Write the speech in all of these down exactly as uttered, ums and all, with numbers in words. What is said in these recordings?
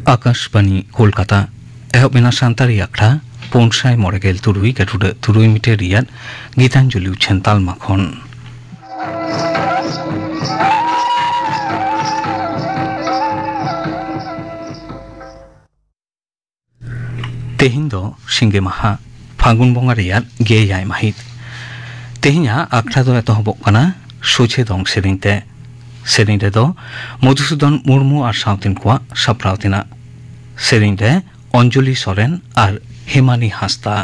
ᱟᱠᱟᱥᱵᱟᱱᱤ ᱠᱳᱞᱠᱟᱛᱟ᱾ ᱮᱦᱚᱵ ᱮᱱᱟ ᱥᱟᱱᱛᱟᱲᱤ ᱟᱠᱷᱲᱟ ᱯᱩᱱ ᱥᱟᱭ ᱢᱚᱬᱮ ᱜᱮᱞ ᱛᱩᱨᱩᱭ ᱜᱟᱹᱴᱩᱰᱟᱹᱜ ᱛᱩᱨᱩᱭ ᱢᱤᱴᱟᱨ ᱨᱮᱭᱟᱜ ᱜᱤᱛᱟᱧᱡᱚᱞᱤ ᱩᱪᱷᱟᱹᱱ ᱛᱟᱞᱢᱟ ᱠᱷᱚᱱ᱾ ᱛᱮᱦᱮᱧ ᱫᱚ ᱥᱤᱸᱜᱮ ᱢᱟᱦᱟ, ᱯᱷᱟᱹᱜᱩᱱ ᱵᱚᱸᱜᱟ ᱨᱮᱭᱟᱜ ᱜᱮᱞ ᱮᱭᱟᱭ ᱢᱟᱹᱦᱤᱛ᱾ ᱛᱮᱦᱮᱧᱟᱜ ᱟᱠᱷᱲᱟ ᱫᱚ ᱮᱛᱚᱦᱚᱵᱚᱜ ᱠᱟᱱᱟ ᱥᱚᱡᱷᱮ ᱫᱚᱝ ᱥᱮᱨᱮᱧ ᱛᱮ᱾ ᱥᱮᱨᱮᱧ ᱨᱮᱫᱚ ᱢᱚᱫᱷᱩᱥᱩᱫᱚᱱ ᱢᱩᱨᱢᱩ ᱟᱨ ᱥᱟᱶᱛᱮᱱ ᱠᱚᱣᱟᱜ ᱥᱟᱯᱲᱟᱣ ᱛᱮᱱᱟᱜ᱾ ᱥᱮᱨᱮᱧ ᱨᱮ ᱚᱧᱡᱚᱞᱤ ᱥᱚᱨᱮᱱ ᱟᱨ ᱦᱮᱢᱟᱱᱤ ᱦᱟᱸᱥᱫᱟ᱾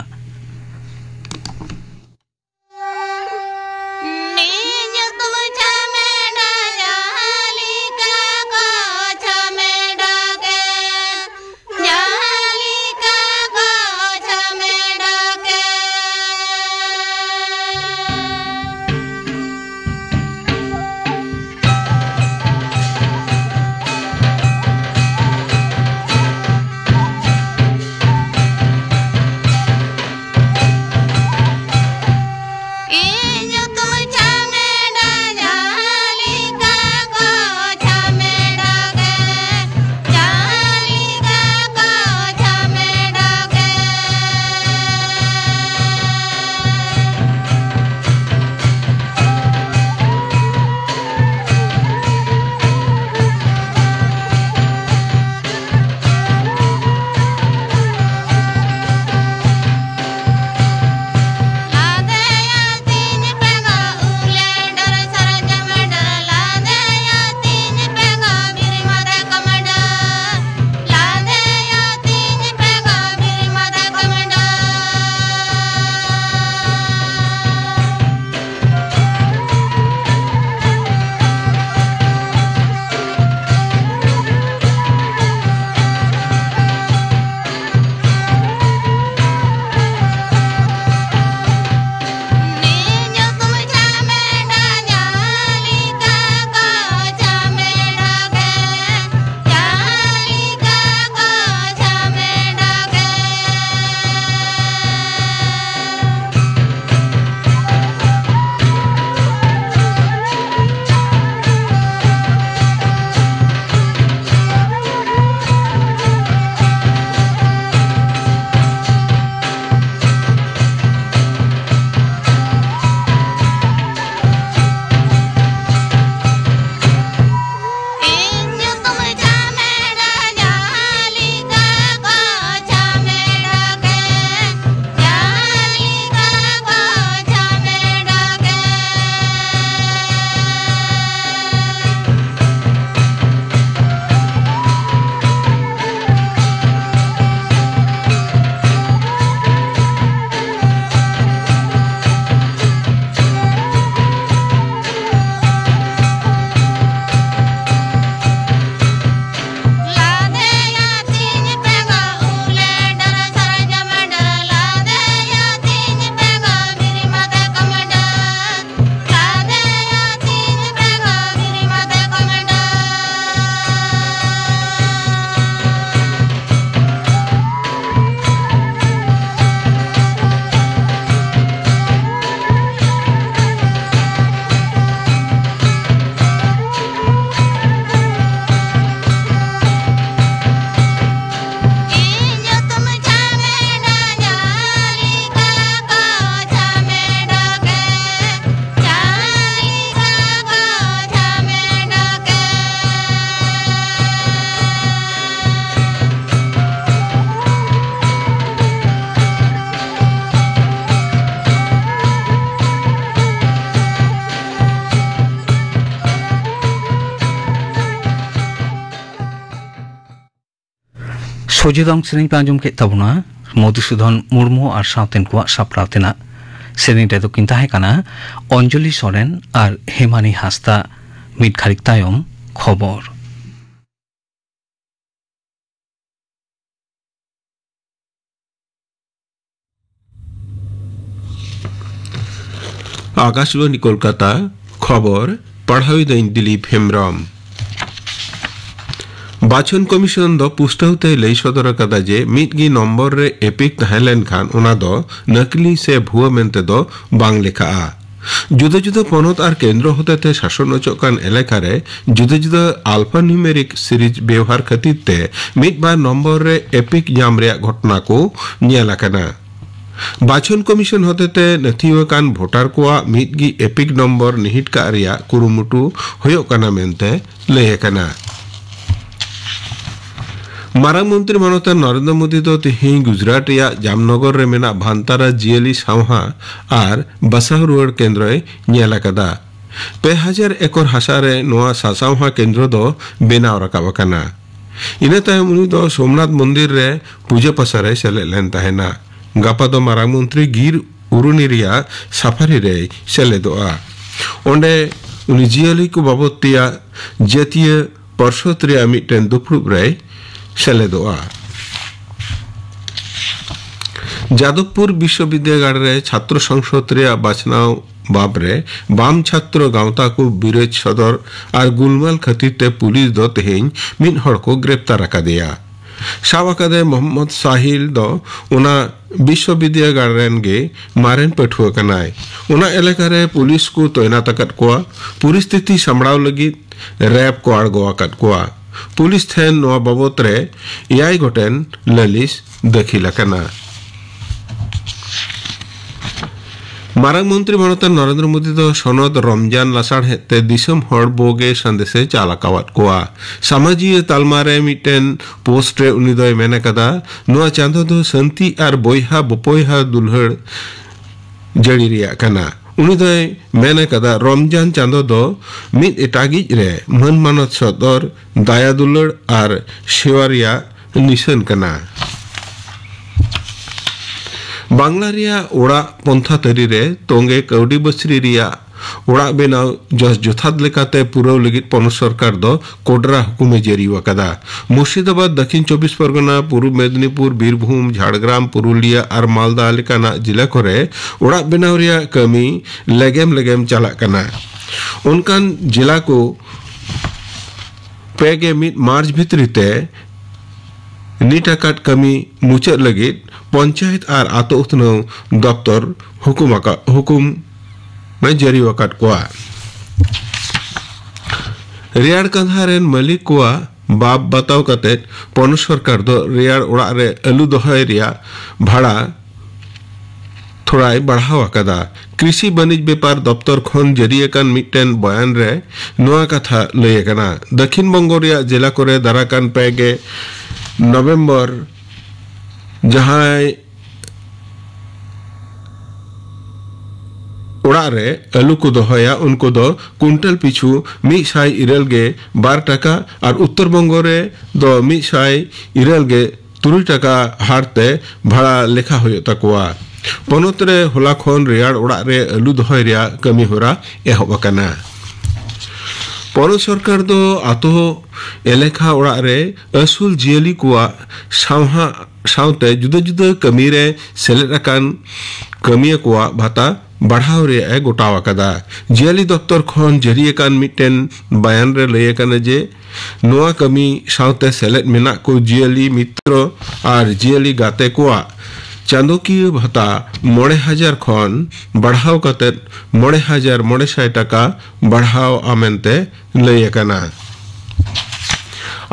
ᱯᱩᱡᱟᱹ ᱫᱚᱝ ᱥᱮᱨᱮᱧ ᱯᱮ ᱟᱸᱡᱚᱢ ᱠᱮᱫ ᱛᱟᱵᱚᱱᱟ ᱢᱚᱫᱷᱩᱥᱩᱫᱷᱚᱱ ᱢᱩᱨᱢᱩ ᱟᱨ ᱥᱟᱶᱛᱮᱱ ᱠᱚᱣᱟᱜ ᱥᱟᱯᱲᱟᱣ ᱛᱮᱱᱟᱜ᱾ ᱥᱮᱨᱮᱧ ᱨᱮᱫᱚ ᱠᱤᱱ ᱛᱟᱦᱮᱸ ᱠᱟᱱᱟ ᱚᱧᱡᱚᱞᱤ ᱥᱚᱨᱮᱱ ᱟᱨ ᱦᱮᱢᱟᱱᱤ ᱦᱟᱸᱥᱫᱟ᱾ ᱢᱤᱫ ᱜᱷᱟᱹᱲᱤᱠ ᱛᱟᱭᱚᱢ ᱠᱷᱚᱵᱚᱨ᱾ ᱟᱠᱟᱥᱵᱟᱬᱤ ᱠᱳᱞᱠᱟᱛᱟ, ᱠᱷᱚᱵᱚᱨ ᱯᱟᱲᱦᱟᱣᱤᱫᱟᱹᱧ ᱫᱤᱞᱤᱯ ᱦᱮᱢᱵᱽᱨᱚᱢ᱾ ᱵᱟᱪᱷᱚᱱ ᱠᱚᱢᱤᱥᱚᱱ ᱫᱚ ᱯᱩᱥᱴᱟᱹᱣ ᱛᱮᱭ ᱞᱟᱹᱭ ᱥᱚᱫᱚᱨ ᱟᱠᱟᱫᱟ ᱡᱮ ᱢᱤᱫ ᱜᱮ ᱱᱚᱢᱵᱚᱨ ᱨᱮ ᱮᱯᱤᱠ ᱛᱟᱦᱮᱸ ᱞᱮᱱᱠᱷᱟᱱ ᱚᱱᱟ ᱫᱚ ᱱᱟᱠᱞᱤ ᱥᱮ ᱵᱷᱩᱣᱟᱹ ᱢᱮᱱᱛᱮ ᱫᱚ ᱵᱟᱝ ᱞᱮᱠᱷᱟᱜᱼᱟ᱾ ᱡᱩᱫᱟᱹ ᱡᱩᱫᱟᱹ ᱯᱚᱱᱚᱛ ᱟᱨ ᱠᱮᱱᱫᱨᱚ ᱦᱚᱛᱮᱛᱮ ᱥᱟᱥᱚᱱ ᱚᱪᱚᱜ ᱠᱟᱱ ᱮᱞᱟᱠᱟ ᱨᱮ ᱡᱩᱫᱟᱹ ᱡᱩᱫᱟᱹ ᱟᱞᱯᱷᱟ ᱱᱤᱭᱩᱢᱮᱨᱤᱠ ᱥᱤᱨᱤᱡᱽ ᱵᱮᱣᱦᱟᱨ ᱠᱷᱟᱹᱛᱤᱨ ᱛᱮ ᱢᱤᱫ ᱵᱟᱨ ᱱᱚᱢᱵᱚᱨ ᱨᱮ ᱮᱯᱤᱠ ᱧᱟᱢ ᱨᱮᱭᱟᱜ ᱜᱷᱚᱴᱚᱱᱟ ᱠᱚ ᱧᱮᱞ ᱟᱠᱟᱱᱟ᱾ ᱵᱟᱪᱷᱚᱱ ᱠᱚᱢᱤᱥᱚᱱ ᱦᱚᱛᱮᱛᱮ ᱱᱟᱹᱛᱷᱤᱭᱟᱹ ᱟᱠᱟᱱ ᱵᱷᱳᱴᱟᱨ ᱠᱚᱣᱟᱜ ᱢᱤᱫ ᱜᱮ ᱮᱯᱤᱠ ᱱᱚᱢᱵᱚᱨ ᱱᱤᱦᱤᱴ ᱠᱟᱜ ᱨᱮᱭᱟᱜ ᱠᱩᱨᱩᱢᱩᱴᱩ ᱦᱩᱭᱩᱜ ᱠᱟᱱᱟ ᱢᱮᱱᱛᱮ ᱞᱟᱹᱭ ᱟᱠᱟᱱᱟ᱾ ᱢᱟᱨᱟᱝ ᱢᱚᱱᱛᱨᱤ ᱢᱟᱱᱚᱛᱟᱱ ᱱᱚᱨᱮᱱᱫᱨᱚ ᱢᱳᱫᱤ ᱫᱚ ᱛᱮᱦᱮᱧ ᱜᱩᱡᱽᱨᱟᱴ ᱨᱮᱭᱟᱜ ᱡᱟᱢᱱᱚᱜᱚᱨ ᱨᱮ ᱢᱮᱱᱟᱜ ᱵᱷᱟᱱᱛᱟᱨᱟ ᱡᱤᱭᱟᱹᱞᱤ ᱥᱟᱶᱦᱟ ᱟᱨ ᱵᱟᱥᱟᱣ ᱨᱩᱣᱟᱹᱲ ᱠᱮᱱᱫᱨᱚᱭ ᱧᱮᱞ ᱟᱠᱟᱫᱟ᱾ ᱯᱮ ᱦᱟᱡᱟᱨ ᱮᱠᱚᱨ ᱦᱟᱥᱟ ᱨᱮ ᱱᱚᱣᱟ ᱥᱟᱥᱟᱣᱦᱟ ᱠᱮᱱᱫᱨᱚ ᱫᱚ ᱵᱮᱱᱟᱣ ᱨᱟᱠᱟᱵ ᱟᱠᱟᱱᱟ᱾ ᱤᱱᱟᱹ ᱛᱟᱭᱚᱢ ᱩᱱᱤ ᱫᱚ ᱥᱳᱢᱱᱟᱛᱷ ᱢᱚᱱᱫᱤᱨ ᱨᱮ ᱯᱩᱡᱟᱹ ᱯᱟᱥᱟ ᱨᱮᱭ ᱥᱮᱞᱮᱫ ᱞᱮᱱ ᱛᱟᱦᱮᱱᱟ᱾ ᱜᱟᱯᱟ ᱫᱚ ᱢᱟᱨᱟᱝ ᱢᱚᱱᱛᱨᱤ ᱜᱤᱨ ᱩᱨᱩᱱᱤ ᱨᱮᱭᱟᱜ ᱥᱟᱯᱷᱟᱨᱤ ᱨᱮᱭ ᱥᱮᱞᱮᱫᱚᱜᱼᱟ᱾ ᱚᱸᱰᱮ ᱩᱱᱤ ᱡᱤᱭᱟᱹᱞᱤ ᱠᱚ ᱵᱟᱵᱚᱫ ᱛᱮᱭᱟᱜ ᱡᱟᱹᱛᱤᱭᱟᱹ ᱯᱚᱨᱥᱚᱫ ᱨᱮᱭᱟᱜ ᱢᱤᱫᱴᱮᱱ ᱫᱩᱯᱲᱩᱵ ᱨᱮᱭ ᱥᱮᱞᱮᱫᱚᱜᱼᱟ᱾ ᱡᱟᱫᱚᱵᱽᱯᱩᱨ ᱵᱤᱥᱥᱚᱵᱤᱫᱽᱫᱟᱹᱜᱟᱲ ᱨᱮ ᱪᱷᱟᱛᱨᱚ ᱥᱚᱝᱥᱚᱫ ᱨᱮᱭᱟᱜ ᱵᱟᱪᱷᱱᱟᱣ ᱵᱟᱵᱽ ᱨᱮ ᱵᱟᱢ ᱪᱷᱟᱛᱨᱚ ᱜᱟᱶᱛᱟ ᱠᱚ ᱵᱤᱨᱳᱫ ᱥᱚᱫᱚᱨ ᱟᱨ ᱜᱩᱞᱢᱟᱞ ᱠᱷᱟᱹᱛᱤᱨ ᱛᱮ ᱯᱩᱞᱤᱥ ᱫᱚ ᱛᱮᱦᱮᱧ ᱢᱤᱫ ᱦᱚᱲ ᱠᱚ ᱜᱨᱮᱯᱛᱟᱨ ᱟᱠᱟᱫᱮᱭᱟ᱾ ᱥᱟᱵ ᱟᱠᱟᱫᱮ ᱢᱚᱦᱚᱢᱢᱚᱫᱽ ᱥᱟᱦᱤᱞ ᱫᱚ ᱚᱱᱟ ᱵᱤᱥᱥᱚᱵᱤᱫᱽᱫᱟᱹᱜᱟᱲ ᱨᱮᱱ ᱜᱮ ᱢᱟᱨᱮᱱ ᱯᱟᱹᱴᱷᱩᱣᱟᱹ ᱠᱟᱱᱟᱭ᱾ ᱚᱱᱟ ᱮᱞᱟᱠᱟ ᱨᱮ ᱯᱩᱞᱤᱥ ᱠᱚ ᱛᱚᱭᱱᱟᱛ ᱟᱠᱟᱫ ᱠᱚᱣᱟ᱾ ᱯᱚᱨᱤᱥᱛᱷᱤᱛᱤ ᱥᱟᱢᱵᱲᱟᱣ ᱞᱟᱹᱜᱤᱫ ᱨᱮᱵ ᱠᱚ ᱟᱬᱜᱚ ᱟᱠᱟᱫ ᱠᱚᱣᱟ᱾ ᱯᱩᱞᱤᱥ ᱴᱷᱮᱱ ᱱᱚᱣᱟ ᱵᱟᱵᱚᱛ ᱨᱮ ᱮᱭᱟᱭ ᱜᱚᱴᱮᱱ ᱞᱟᱹᱞᱤᱥ ᱫᱟᱹᱠᱷᱤᱞ ᱟᱠᱟᱱᱟ᱾ ᱢᱟᱨᱟᱝ ᱢᱚᱱᱛᱨᱤ ᱢᱟᱱᱚᱛᱟᱱ ᱱᱚᱨᱮᱱᱫᱨᱚ ᱢᱳᱫᱤ ᱫᱚ ᱥᱚᱱᱚᱛ ᱨᱚᱢᱡᱟᱱ ᱞᱟᱥᱟᱲᱦᱮᱫ ᱛᱮ ᱫᱤᱥᱚᱢ ᱦᱚᱲ ᱵᱳᱜᱮ ᱥᱟᱸᱫᱮᱥᱮ ᱪᱟᱞ ᱟᱠᱟᱣᱟᱫ ᱠᱚᱣᱟ᱾ ᱥᱟᱢᱟᱡᱤᱭᱟᱹ ᱛᱟᱞᱢᱟ ᱨᱮ ᱢᱤᱫᱴᱮᱱ ᱯᱳᱥᱴ ᱨᱮ ᱩᱱᱤ ᱫᱚᱭ ᱢᱮᱱ ᱟᱠᱟᱫᱟ, ᱱᱚᱣᱟ ᱪᱟᱸᱫᱚ ᱫᱚ ᱥᱟᱹᱱᱛᱤ ᱟᱨ ᱵᱚᱭᱦᱟ ᱵᱚᱯᱚᱭᱦᱟ ᱫᱩᱞᱦᱟᱹᱲ ᱡᱟᱹᱲᱤ ᱨᱮᱭᱟᱜ ᱠᱟᱱᱟ᱾ ᱩᱱᱤ ᱫᱚᱭ ᱢᱮᱱ ᱟᱠᱟᱫᱟ, ᱨᱚᱢᱡᱟᱱ ᱪᱟᱸᱫᱚ ᱫᱚ ᱢᱤᱫ ᱮᱴᱟᱜᱤᱡ ᱨᱮ ᱢᱟᱹᱱ ᱢᱟᱱᱚᱛ ᱥᱚᱫᱚᱨ, ᱫᱟᱭᱟ ᱫᱩᱞᱟᱹᱲ ᱟᱨ ᱥᱮᱣᱟ ᱨᱮᱭᱟᱜ ᱱᱤᱥᱟᱹᱱ ᱠᱟᱱᱟ᱾ ᱵᱟᱝᱞᱟ ᱨᱮᱭᱟᱜ ᱚᱲᱟᱜ ᱯᱚᱱᱛᱷᱟ ᱛᱟᱹᱨᱤ ᱨᱮ ᱛᱚᱸᱜᱮ ᱠᱟᱹᱣᱰᱤ ᱵᱟᱹᱥᱨᱤ ᱨᱮᱭᱟᱜ ᱚᱲᱟᱜ ᱵᱮᱱᱟᱣ ᱡᱚᱥ ᱡᱚᱛᱷᱟᱛ ᱞᱮᱠᱟᱛᱮ ᱯᱩᱨᱟᱹᱣ ᱞᱟᱹᱜᱤᱫ ᱯᱚᱱᱚᱛ ᱥᱚᱨᱠᱟᱨ ᱫᱚ ᱠᱚᱰᱨᱟ ᱦᱩᱠᱩᱢᱮ ᱡᱟᱹᱨᱤ ᱟᱠᱟᱫᱟ᱾ ᱢᱩᱨᱥᱤᱫᱟᱵᱟᱫᱽ, ᱫᱟᱹᱠᱷᱤᱱ ᱪᱚᱵᱵᱤᱥ ᱯᱚᱨᱜᱚᱱᱟ, ᱯᱩᱨᱩᱵ ᱢᱮᱫᱤᱱᱤᱯᱩᱨ, ᱵᱤᱨᱵᱷᱩᱢ, ᱡᱷᱟᱲᱜᱨᱟᱢ, ᱯᱩᱨᱩᱞᱤᱭᱟ ᱟᱨ ᱢᱟᱞᱫᱟ ᱞᱮᱠᱟᱱᱟᱜ ᱡᱮᱞᱟ ᱠᱚᱨᱮ ᱚᱲᱟᱜ ᱵᱮᱱᱟᱣ ᱨᱮᱭᱟᱜ ᱠᱟᱹᱢᱤ ᱞᱮᱜᱮᱢ ᱞᱮᱜᱮᱢ ᱪᱟᱞᱟᱜ ᱠᱟᱱᱟ᱾ ᱚᱱᱠᱟᱱ ᱡᱮᱞᱟ ᱠᱚ ᱯᱮ ᱜᱮ ᱢᱤᱫ ᱢᱟᱨᱪ ᱵᱷᱤᱛᱨᱤ ᱛᱮ ᱱᱤᱴ ᱟᱠᱟᱫ ᱠᱟᱹᱢᱤ ᱢᱩᱪᱟᱹᱫ ᱞᱟᱹᱜᱤᱫ ᱯᱚᱧᱪᱟᱭᱮᱛ ᱟᱨ ᱟᱛᱳ ᱩᱛᱱᱟᱹᱣ ᱫᱚᱯᱛᱚᱨ ᱦᱩᱠᱩᱢ ᱟᱠᱟᱫ, ᱦᱩᱠᱩᱢ ᱮ ᱡᱟᱹᱨᱤ ᱟᱠᱟᱫ ᱠᱚᱣᱟ᱾ ᱨᱮᱭᱟᱲ ᱠᱟᱸᱫᱷᱟ ᱨᱮᱱ ᱢᱟᱹᱞᱤᱠ ᱠᱚᱣᱟᱜ ᱵᱟᱵ ᱵᱟᱛᱟᱣ ᱠᱟᱛᱮ ᱯᱚᱱᱚᱛ ᱥᱚᱨᱠᱟᱨ ᱫᱚ ᱨᱮᱭᱟᱲ ᱚᱲᱟᱜ ᱨᱮ ᱟᱹᱞᱩ ᱫᱚᱦᱚᱭ ᱨᱮᱭᱟᱜ ᱵᱷᱟᱲᱟ ᱛᱷᱚᱲᱟᱭ ᱵᱟᱲᱦᱟᱣ ᱟᱠᱟᱫᱟ᱾ ᱠᱨᱤᱥᱤ ᱵᱟᱹᱱᱤᱡᱽ ᱵᱮᱯᱟᱨ ᱫᱚᱯᱛᱚᱨ ᱠᱷᱚᱱ ᱡᱟᱹᱨᱤ ᱟᱠᱟᱱ ᱢᱤᱫᱴᱮᱱ ᱵᱚᱭᱟᱱ ᱨᱮ ᱱᱚᱣᱟ ᱠᱟᱛᱷᱟ ᱞᱟᱹᱭ ᱟᱠᱟᱱᱟ᱾ ᱫᱟᱹᱠᱷᱤᱱ ᱵᱚᱝᱜᱚ ᱨᱮᱭᱟᱜ ᱡᱮᱞᱟ ᱠᱚᱨᱮ ᱫᱟᱨᱟᱠᱟᱱ ᱯᱮ ᱜᱮ ᱱᱚᱵᱷᱮᱢᱵᱚᱨ ᱡᱟᱦᱟᱸᱭ ᱚᱲᱟᱜ ᱨᱮ ᱟᱹᱞᱩ ᱠᱚ ᱫᱚᱦᱚᱭᱟ, ᱩᱱᱠᱩ ᱫᱚ ᱠᱩᱱᱴᱟᱞ ᱯᱤᱪᱷᱩ ᱢᱤᱫ ᱥᱟᱭ ᱤᱨᱟᱹᱞ ᱜᱮ ᱵᱟᱨ ᱴᱟᱠᱟ ᱟᱨ ᱩᱛᱛᱚᱨ ᱵᱚᱝᱜᱚ ᱨᱮ ᱫᱚ ᱢᱤᱫ ᱥᱟᱭ ᱤᱨᱟᱹᱞ ᱜᱮ ᱛᱩᱨᱩᱭ ᱴᱟᱠᱟ ᱦᱟᱨ ᱛᱮ ᱵᱷᱟᱲᱟ ᱞᱮᱠᱷᱟ ᱦᱩᱭᱩᱜ ᱛᱟᱠᱚᱣᱟ᱾ ᱯᱚᱱᱚᱛ ᱨᱮ ᱦᱚᱞᱟ ᱠᱷᱚᱱ ᱨᱮᱭᱟᱲ ᱚᱲᱟᱜ ᱨᱮ ᱟᱹᱞᱩ ᱫᱚᱦᱚᱭ ᱨᱮᱭᱟᱜ ᱠᱟᱹᱢᱤ ᱦᱚᱨᱟ ᱮᱦᱚᱵ ᱟᱠᱟᱱᱟ᱾ ᱯᱚᱱᱚᱛ ᱥᱚᱨᱠᱟᱨ ᱫᱚ ᱟᱛᱳ ᱮᱞᱮᱠᱷᱟ ᱚᱲᱟᱜ ᱨᱮ ᱟᱹᱥᱩᱞ ᱡᱤᱭᱟᱹᱞᱤ ᱠᱚᱣᱟᱜ ᱥᱟᱶᱦᱟ ᱥᱟᱶᱛᱮ ᱡᱩᱫᱟᱹ ᱡᱩᱫᱟᱹ ᱠᱟᱹᱢᱤ ᱨᱮ ᱥᱮᱞᱮᱫ ᱟᱠᱟᱱ ᱠᱟᱹᱢᱤᱭᱟᱹ ᱠᱚᱣᱟᱜ ᱵᱷᱟᱛᱟ ᱵᱟᱲᱦᱟᱣ ᱨᱮᱭᱟᱜ ᱮ ᱜᱚᱴᱟᱣ ᱟᱠᱟᱫᱟ᱾ ᱡᱤᱭᱟᱹᱞᱤ ᱫᱚᱯᱛᱚᱨ ᱠᱷᱚᱱ ᱡᱟᱹᱨᱤ ᱟᱠᱟᱱ ᱢᱤᱫᱴᱮᱱ ᱵᱟᱭᱟᱱ ᱨᱮ ᱞᱟᱹᱭ ᱟᱠᱟᱱᱟ ᱡᱮ, ᱱᱚᱣᱟ ᱠᱟᱹᱢᱤ ᱥᱟᱶᱛᱮ ᱥᱮᱞᱮᱫ ᱢᱮᱱᱟᱜ ᱠᱚ ᱡᱤᱭᱟᱹᱞᱤ ᱢᱤᱛᱨᱚ ᱟᱨ ᱡᱤᱭᱟᱹᱞᱤ ᱜᱟᱛᱮ ᱠᱚᱣᱟᱜ ᱪᱟᱸᱫᱚᱠᱤᱭᱟᱹ ᱵᱷᱟᱛᱟ ᱢᱚᱬᱮ ᱦᱟᱡᱟᱨ ᱠᱷᱚᱱ ᱵᱟᱲᱦᱟᱣ ᱠᱟᱛᱮ ᱢᱚᱬᱮ ᱦᱟᱡᱟᱨ ᱢᱚᱬᱮ ᱥᱟᱭ ᱴᱟᱠᱟ ᱵᱟᱲᱦᱟᱣᱼᱟ ᱢᱮᱱᱛᱮ ᱞᱟᱹᱭ ᱟᱠᱟᱱᱟ᱾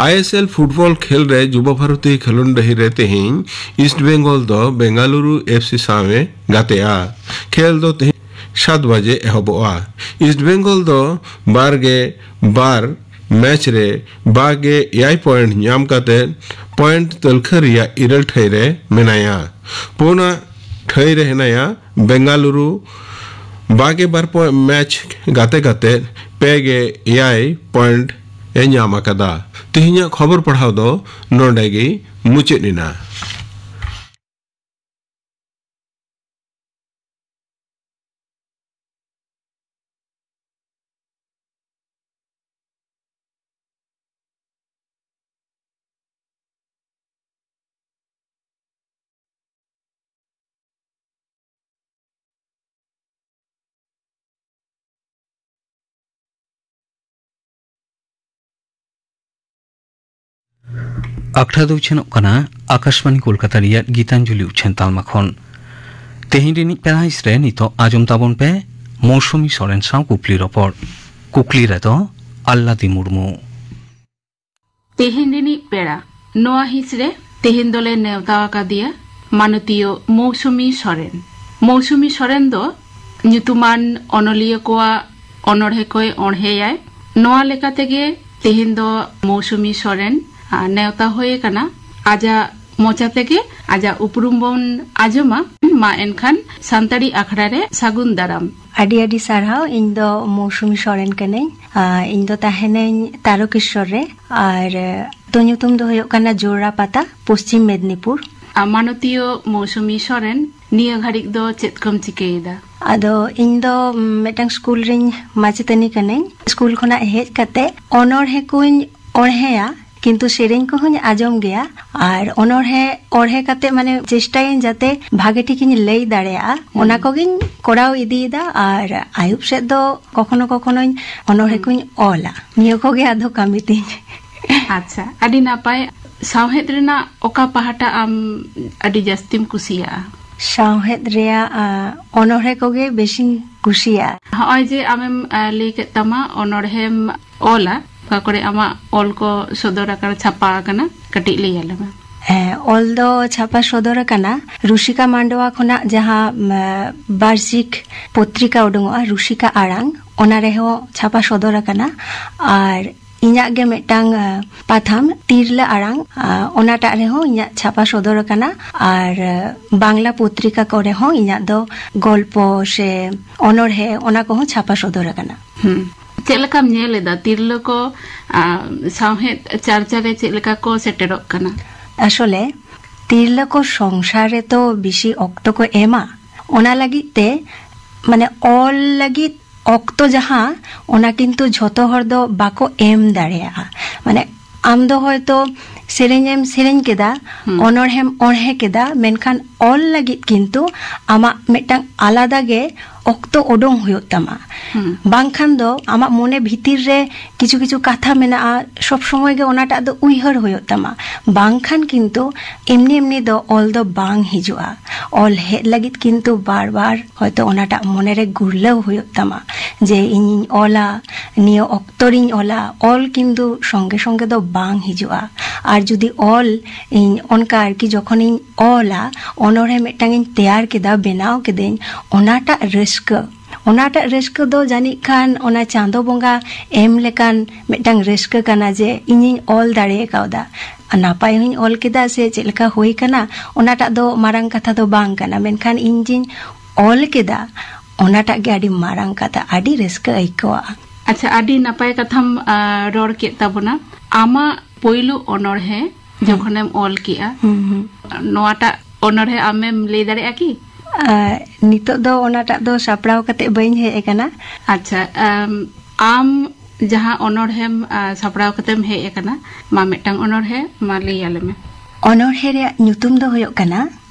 ᱟᱭ ᱮᱥ ᱮᱞ ᱯᱷᱩᱴᱵᱚᱞ ᱠᱷᱮᱞ ᱨᱮ ᱡᱩᱵᱟ ᱵᱷᱟᱨᱚᱛᱤ ᱠᱷᱮᱞᱳᱰ ᱰᱟᱹᱦᱤ ᱨᱮ ᱛᱮᱦᱮᱧ ᱤᱥᱴ ᱵᱮᱝᱜᱚᱞ ᱫᱚ ᱵᱮᱝᱜᱟᱞᱩᱨᱩ ᱮᱯᱷ ᱥᱤ ᱥᱟᱶ ᱮ ᱜᱟᱛᱮᱜᱼᱟ᱾ ᱠᱷᱮᱞ ᱫᱚ ᱛᱮᱦᱮᱧ ᱥᱟᱛ ᱵᱟᱡᱮ ᱮᱦᱚᱵᱚᱜᱼᱟ᱾ ᱤᱥᱴ ᱵᱮᱝᱜᱚᱞ ᱫᱚ ᱵᱟᱨ ᱜᱮ ᱵᱟᱨ ᱢᱮᱪ ᱨᱮ ᱵᱟᱨ ᱜᱮ ᱮᱭᱟᱭ ᱯᱚᱭᱮᱱᱴ ᱧᱟᱢ ᱠᱟᱛᱮ ᱯᱚᱭᱮᱱᱴ ᱛᱟᱹᱞᱠᱷᱟᱹ ᱨᱮᱭᱟᱜ ᱤᱨᱟᱹᱞ ᱴᱷᱟᱹᱭ ᱨᱮ ᱢᱮᱱᱟᱭᱟ᱾ ᱯᱩᱱᱟᱜ ᱴᱷᱟᱹᱭ ᱨᱮ ᱦᱮᱱᱟᱭᱟ ᱵᱮᱝᱜᱟᱞᱩᱨᱩ᱾ ᱵᱟᱨ ᱜᱮ ᱵᱟᱨ ᱯᱚᱭᱮᱱᱴ ᱢᱮᱪ ᱜᱟᱛᱮ ᱠᱟᱛᱮ ᱯᱮ ᱜᱮ ᱮᱭᱟᱭ ᱯᱚᱭᱮᱱᱴ ᱮ ᱧᱟᱢ ᱟᱠᱟᱫᱟ᱾ ᱛᱮᱦᱮᱧᱟᱜ ᱠᱷᱚᱵᱚᱨ ᱯᱟᱲᱦᱟᱣ ᱫᱚ ᱱᱚᱰᱮ ᱜᱮ ᱢᱩᱪᱟᱹᱫ ᱮᱱᱟ᱾ ᱟᱠᱷᱲᱟ ᱫᱚ ᱩᱪᱷᱟᱹᱱᱚᱜ ᱠᱟᱱᱟ ᱟᱠᱟᱥᱵᱟᱬᱤ ᱠᱳᱞᱠᱟᱛᱟ ᱨᱮᱭᱟᱜ ᱜᱤᱛᱟᱧᱡᱚᱞᱤ ᱩᱪᱷᱟᱹᱱ ᱛᱟᱞᱢᱟ ᱠᱷᱚᱱ᱾ ᱛᱮᱦᱮᱧ ᱨᱤᱱᱤᱡ ᱯᱮᱲᱟ ᱦᱤᱸᱥ ᱨᱮ ᱱᱤᱛᱚᱜ ᱟᱸᱡᱚᱢ ᱛᱟᱵᱚᱱ ᱯᱮ ᱢᱳᱣᱥᱩᱢᱤ ᱥᱚᱨᱮᱱ ᱥᱟᱶ ᱠᱩᱠᱞᱤ ᱨᱚᱯᱚᱲ᱾ ᱠᱩᱠᱞᱤ ᱨᱮᱫᱚ ᱟᱞᱞᱟᱫᱤ ᱢᱩᱨᱢᱩ᱾ ᱛᱮᱦᱮᱧ ᱨᱤᱱᱤᱡ ᱯᱮᱲᱟ᱾ ᱱᱚᱣᱟ ᱦᱤᱸᱥ ᱨᱮ ᱛᱮᱦᱮᱧ ᱫᱚᱞᱮ ᱱᱮᱣᱛᱟ ᱟᱠᱟᱫᱮᱭᱟ ᱢᱟᱱᱚᱛᱤᱭᱟᱹ ᱢᱳᱣᱥᱩᱢᱤ ᱥᱚᱨᱮᱱ᱾ ᱢᱳᱣᱥᱩᱢᱤ ᱥᱚᱨᱮᱱ ᱫᱚ ᱧᱩᱛᱩᱢᱟᱱ ᱚᱱᱚᱞᱤᱭᱟᱹ ᱠᱚᱣᱟᱜ ᱚᱱᱚᱬᱦᱮ ᱠᱚᱭ ᱚᱬᱦᱮᱭᱟᱭ᱾ ᱱᱚᱣᱟ ᱞᱮᱠᱟ ᱛᱮᱜᱮ ᱛᱮᱦᱮᱧ ᱫᱚ ᱢᱳᱣᱥᱩᱢᱤ ᱥᱚᱨᱮᱱ, ᱟ, ᱱᱮᱣᱛᱟ ᱦᱩᱭ ᱟᱠᱟᱱᱟ᱾ ᱟᱡᱟᱜ ᱢᱚᱪᱟ ᱛᱮᱜᱮ ᱟᱡᱟᱜ ᱩᱯᱨᱩᱢ ᱵᱚᱱ ᱟᱸᱡᱚᱢᱟ᱾ ᱢᱟ ᱮᱱᱠᱷᱟᱱ ᱥᱟᱱᱛᱟᱲᱤ ᱟᱠᱷᱲᱟ ᱨᱮ ᱥᱟᱹᱜᱩᱱ ᱫᱟᱨᱟᱢ᱾ ᱟᱹᱰᱤ ᱟᱹᱰᱤ ᱥᱟᱨᱦᱟᱣ᱾ ᱤᱧ ᱫᱚ ᱢᱳᱣᱥᱩᱢᱤ ᱥᱚᱨᱮᱱ ᱠᱟᱹᱱᱟᱹᱧ᱾ ᱟ, ᱤᱧ ᱫᱚ ᱛᱟᱦᱮᱱᱟᱹᱧ ᱛᱟᱨᱚᱠᱮᱥᱣᱚᱨ ᱨᱮ, ᱟᱨ ᱟᱛᱳ ᱧᱩᱛᱩᱢ ᱫᱚ ᱦᱩᱭᱩᱜ ᱠᱟᱱᱟ ᱡᱳᱲᱟᱯᱟᱛᱟ, ᱯᱚᱥᱪᱤᱢ ᱢᱮᱫᱽᱱᱤᱯᱩᱨ᱾ ᱟ, ᱢᱟᱱᱚᱛᱤᱭᱟᱹ ᱢᱳᱣᱥᱩᱢᱤ ᱥᱚᱨᱮᱱ, ᱱᱤᱭᱟᱹ ᱜᱷᱟᱹᱲᱤᱡ ᱫᱚ ᱪᱮᱫ ᱠᱚᱢ ᱪᱤᱠᱟᱹᱭᱮᱫᱟ? ᱟᱫᱚ ᱤᱧ ᱫᱚ, ᱩᱢ, ᱢᱤᱫᱴᱟᱝ ᱥᱠᱩᱞ ᱨᱤᱧ ᱢᱟᱪᱮᱛᱟᱹᱱᱤ ᱠᱟᱹᱱᱟᱹᱧ᱾ ᱥᱠᱩᱞ ᱠᱷᱚᱱᱟᱜ ᱦᱮᱡ ᱠᱟᱛᱮ ᱚᱱᱚᱬᱦᱮ ᱠᱚᱧ ᱚᱬᱦᱮᱭᱟ, ᱠᱤᱱᱛᱩ ᱥᱮᱨᱮᱧ ᱠᱚᱦᱚᱸᱧ ᱟᱸᱡᱚᱢ ᱜᱮᱭᱟ᱾ ᱟᱨ ᱚᱱᱚᱬᱦᱮ ᱚᱬᱦᱮ ᱠᱟᱛᱮ, ᱢᱟᱱᱮ, ᱪᱮᱥᱴᱟᱭᱟᱹᱧ ᱡᱟᱛᱮ ᱵᱷᱟᱜᱮ ᱴᱷᱤᱠᱤᱧ ᱞᱟᱹᱭ ᱫᱟᱲᱮᱭᱟᱜᱼᱟ, ᱦᱩᱸ᱾ ᱚᱱᱟ ᱠᱚᱜᱮᱧ ᱠᱚᱨᱟᱣ ᱤᱫᱤᱭᱮᱫᱟ᱾ ᱟᱨ ᱟᱹᱭᱩᱵ ᱥᱮᱫ ᱫᱚ ᱠᱚᱠᱷᱚᱱᱚ ᱠᱚᱠᱷᱚᱱᱚᱧ ᱚᱱᱚᱬᱦᱮ ᱦᱩᱸ᱾ ᱠᱚᱧ ᱚᱞᱟ᱾ ᱱᱤᱭᱟᱹ ᱠᱚᱜᱮ ᱟᱫᱚ ᱠᱟᱹᱢᱤ ᱛᱤᱧ᱾ ᱟᱪᱪᱷᱟ, ᱟᱹᱰᱤ ᱱᱟᱯᱟᱭ᱾ ᱥᱟᱶᱦᱮᱫ ᱨᱮᱱᱟᱜ ᱚᱠᱟ ᱯᱟᱦᱴᱟ ᱟᱢ ᱟᱹᱰᱤ ᱡᱟᱹᱥᱛᱤᱢ ᱠᱩᱥᱤᱭᱟᱜᱼᱟ? ᱥᱟᱶᱦᱮᱫ ᱨᱮᱭᱟᱜ, ᱟ, ᱚᱱᱚᱬᱦᱮ ᱠᱚᱜᱮ ᱵᱮᱥᱤᱧ ᱠᱩᱥᱤᱭᱟᱜᱼᱟ᱾ ᱦᱚᱸᱜᱼᱚᱭ ᱡᱮ ᱟᱢᱮᱢ, ᱟ, ᱞᱟᱹᱭ ᱠᱮᱫ ᱛᱟᱢᱟ ᱚᱱᱚᱬᱦᱮᱢ ᱚᱞᱟ, ᱚᱠᱟ ᱠᱚᱨᱮ ᱟᱢᱟᱜ ᱚᱞ ᱠᱚ ᱥᱚᱫᱚᱨ ᱟᱠᱟᱱᱟ, ᱪᱷᱟᱯᱟ ᱟᱠᱟᱱᱟ, ᱠᱟᱹᱴᱤᱡ ᱞᱟᱹᱭ ᱟᱞᱮ ᱢᱮ᱾ ᱦᱮᱸ, ᱚᱞ ᱫᱚ ᱪᱷᱟᱯᱟ ᱥᱚᱫᱚᱨ ᱟᱠᱟᱱᱟ ᱨᱩᱥᱤᱠᱟ ᱢᱟᱱᱰᱣᱟ ᱠᱷᱚᱱᱟᱜ, ᱡᱟᱦᱟᱸ, ᱢ, ᱵᱟᱨᱥᱤᱠ ᱯᱚᱛᱨᱤᱠᱟ ᱩᱰᱩᱝᱚᱜᱼᱟ, ᱨᱩᱥᱤᱠᱟ ᱟᱲᱟᱝ, ᱚᱱᱟ ᱨᱮᱦᱚᱸ ᱪᱷᱟᱯᱟ ᱥᱚᱫᱚᱨ ᱟᱠᱟᱱᱟ᱾ ᱟᱨ ᱤᱧᱟᱹᱜ ᱜᱮ ᱢᱤᱫᱴᱟᱝ, ᱟ, ᱯᱟᱛᱷᱟᱢ, ᱛᱤᱨᱞᱟᱹ ᱟᱲᱟᱝ, ᱟ, ᱚᱱᱟᱴᱟᱜ ᱨᱮᱦᱚᱸ ᱤᱧᱟᱹᱜ ᱪᱷᱟᱯᱟ ᱥᱚᱫᱚᱨ ᱟᱠᱟᱱᱟ᱾ ᱟᱨ, ᱟ, ᱵᱟᱝᱞᱟ ᱯᱚᱛᱨᱤᱠᱟ ᱠᱚᱨᱮ ᱦᱚᱸ ᱤᱧᱟᱹᱜ ᱫᱚ ᱜᱚᱞᱯᱚ ᱥᱮ ᱚᱱᱚᱬᱦᱮ, ᱚᱱᱟ ᱠᱚᱦᱚᱸ ᱪᱷᱟᱯᱟ ᱥᱚᱫᱚᱨ ᱟᱠᱟᱱᱟ᱾ ᱦᱩᱸ᱾ ᱪᱮᱫ ᱞᱮᱠᱟᱢ ᱧᱮᱞ ᱮᱫᱟ ᱛᱤᱨᱞᱟᱹ ᱠᱚ, ᱟ, ᱥᱟᱶᱦᱮᱫ ᱪᱟᱨᱪᱟ ᱨᱮ ᱪᱮᱫ ᱞᱮᱠᱟ ᱠᱚ ᱥᱮᱴᱮᱨᱚᱜ ᱠᱟᱱᱟ? ᱟᱥᱚᱞᱮ ᱛᱤᱨᱞᱟᱹ ᱠᱚ ᱥᱚᱝᱥᱟᱨ ᱨᱮᱛᱚ ᱵᱮᱥᱤ ᱚᱠᱛᱚ ᱠᱚ ᱮᱢᱟ, ᱚᱱᱟ ᱞᱟᱹᱜᱤᱫ ᱛᱮ ᱢᱟᱱᱮ ᱚᱞ ᱞᱟᱹᱜᱤᱫ ᱚᱠᱛᱚ ᱡᱟᱦᱟᱸ, ᱚᱱᱟ ᱠᱤᱱᱛᱩ ᱡᱷᱚᱛᱚ ᱦᱚᱲ ᱫᱚ ᱵᱟᱠᱚ ᱮᱢ ᱫᱟᱲᱮᱭᱟᱜᱼᱟ᱾ ᱢᱟᱱᱮ ᱟᱢ ᱫᱚ ᱦᱚᱭᱛᱚ ᱥᱮᱨᱮᱧ ᱮᱢ ᱥᱮᱨᱮᱧ ᱠᱮᱫᱟ, ᱦᱩᱸ᱾ ᱚᱱᱚᱬᱦᱮᱢ ᱚᱬᱦᱮ ᱠᱮᱫᱟ, ᱢᱮᱱᱠᱷᱟᱱ ᱚᱞ ᱞᱟᱹᱜᱤᱫ ᱠᱤᱱᱛᱩ ᱟᱢᱟᱜ ᱢᱤᱫᱴᱟᱝ ᱟᱞᱟᱫᱟ ᱜᱮ ᱚᱠᱛᱚ ᱳᱰᱳᱝ ᱦᱩᱭᱩᱜ ᱛᱟᱢᱟ᱾ ᱦᱩᱸ᱾ ᱵᱟᱝᱠᱷᱟᱱ ᱫᱚ ᱟᱢᱟᱜ ᱢᱚᱱᱮ ᱵᱷᱤᱛᱤᱨ ᱨᱮ ᱠᱤᱪᱷᱩ ᱠᱤᱪᱷᱩ ᱠᱟᱛᱷᱟ ᱢᱮᱱᱟᱜᱼᱟ, ᱥᱚᱵ ᱥᱚᱢᱚᱭ ᱜᱮ ᱚᱱᱟᱴᱟᱜ ᱫᱚ ᱩᱭᱦᱟᱹᱨ ᱦᱩᱭᱩᱜ ᱛᱟᱢᱟ᱾ ᱵᱟᱝᱠᱷᱟᱱ ᱠᱤᱱᱛᱩ ᱮᱢᱱᱤ ᱮᱢᱱᱤ ᱫᱚ ᱚᱞ ᱫᱚ ᱵᱟᱝ ᱦᱤᱡᱩᱜᱼᱟ᱾ ᱚᱞ ᱦᱮᱡ ᱞᱟᱹᱜᱤᱫ ᱠᱤᱱᱛᱩ ᱵᱟᱨ ᱵᱟᱨ ᱦᱚᱭᱛᱚ ᱚᱱᱟᱴᱟᱜ ᱢᱚᱱᱮᱨᱮ ᱜᱩᱨᱞᱟᱹᱣ ᱦᱩᱭᱩᱜ ᱛᱟᱢᱟ, ᱡᱮ ᱤᱧᱤᱧ ᱚᱞᱟ, ᱱᱤᱭᱟᱹ ᱚᱠᱛᱚ ᱨᱤᱧ ᱚᱞᱟ᱾ ᱚᱞ ᱠᱤᱱᱛᱩ ᱥᱚᱸᱜᱮ ᱥᱚᱸᱜᱮ ᱫᱚ ᱵᱟᱝ ᱦᱤᱡᱩᱜᱼᱟ᱾ ᱟᱨ ᱡᱩᱫᱤ ᱚᱞ ᱤᱧ ᱚᱱᱠᱟ ᱟᱨᱠᱤ ᱡᱚᱠᱷᱚᱱᱤᱧ ᱚᱞᱟ, ᱚᱱᱚᱬᱦᱮ ᱢᱤᱫᱴᱟᱝ ᱤᱧ ᱛᱮᱭᱟᱨ ᱠᱮᱫᱟ, ᱵᱮᱱᱟᱣ ᱠᱤᱫᱟᱹᱧ, ᱚᱱᱟᱴᱟᱜ ᱨᱟᱹᱥᱠᱟᱹ, ᱚᱱᱟᱴᱟᱜ ᱨᱟᱹᱥᱠᱟᱹ ᱫᱚ ᱡᱟᱹᱱᱤᱡ ᱠᱷᱟᱱ ᱚᱱᱟ ᱪᱟᱸᱫᱚ ᱵᱚᱸᱜᱟ ᱮᱢ ᱞᱮᱠᱟᱱ ᱢᱤᱫᱴᱟᱝ ᱨᱟᱹᱥᱠᱟᱹ ᱠᱟᱱᱟ ᱡᱮ ᱤᱧᱤᱧ ᱚᱞ ᱫᱟᱲᱮ ᱠᱟᱣᱫᱟ᱾ ᱱᱟᱯᱟᱭ ᱦᱚᱸᱧ ᱚᱞ ᱠᱮᱫᱟ ᱥᱮ ᱪᱮᱫ ᱞᱮᱠᱟ ᱦᱩᱭ ᱠᱟᱱᱟ, ᱚᱱᱟᱴᱟᱜ ᱫᱚ ᱢᱟᱨᱟᱝ ᱠᱟᱛᱷᱟ ᱫᱚ ᱵᱟᱝ ᱠᱟᱱᱟ, ᱢᱮᱱᱠᱷᱟᱱ ᱤᱧ ᱡᱮᱧ ᱚᱞ ᱠᱮᱫᱟ, ᱚᱱᱟᱴᱟᱜ ᱜᱮ ᱟᱹᱰᱤ ᱢᱟᱨᱟᱝ ᱠᱟᱛᱷᱟ, ᱟᱹᱰᱤ ᱨᱟᱹᱥᱠᱟᱹ ᱟᱹᱭᱠᱟᱹᱣᱟ᱾ ᱟᱪᱪᱷᱟ, ᱟᱹᱰᱤ ᱱᱟᱯᱟᱭ ᱠᱟᱛᱷᱟᱢ, ᱟ, ᱨᱚᱲ ᱠᱮᱫ ᱛᱟᱵᱚᱱᱟ᱾ ᱟᱢᱟᱜ ᱯᱳᱭᱞᱳ ᱚᱱᱚᱬᱦᱮ ᱦᱩᱸ᱾ ᱡᱚᱠᱷᱚᱱᱮᱢ ᱚᱞ ᱠᱮᱜᱼᱟ, ᱦᱩᱸ, ᱦᱩᱸ᱾ ᱱᱚᱣᱟᱴᱟᱜ ᱚᱱᱚᱬᱦᱮ ᱟᱢᱮᱢ ᱞᱟᱹᱭ ᱫᱟᱲᱮᱭᱟᱜᱼᱟ ᱠᱤ? ᱟ, ᱱᱤᱛᱚᱜ ᱫᱚ ᱚᱱᱟᱴᱟᱜ ᱫᱚ ᱥᱟᱯᱲᱟᱣ ᱠᱟᱛᱮ ᱵᱟᱹᱧ ᱦᱮᱡ ᱟᱠᱟᱱᱟ᱾ ᱟᱪᱪᱷᱟ, ᱟᱢ, ᱟᱢ ᱡᱟᱦᱟᱸ ᱚᱱᱚᱬᱦᱮᱢ, ᱟ, ᱥᱟᱯᱲᱟᱣ ᱠᱟᱛᱮᱢ ᱦᱮᱡ ᱟᱠᱟᱱᱟ, ᱢᱟ ᱢᱤᱫᱴᱟᱝ ᱚᱱᱚᱬᱦᱮ ᱢᱟ ᱞᱟᱹᱭ ᱟᱞᱮ ᱢᱮ᱾ ᱚᱱᱚᱬᱦᱮ ᱨᱮᱭᱟᱜ ᱧᱩᱛᱩᱢ ᱫᱚ ᱦᱩᱭᱩᱜ ᱠᱟᱱᱟ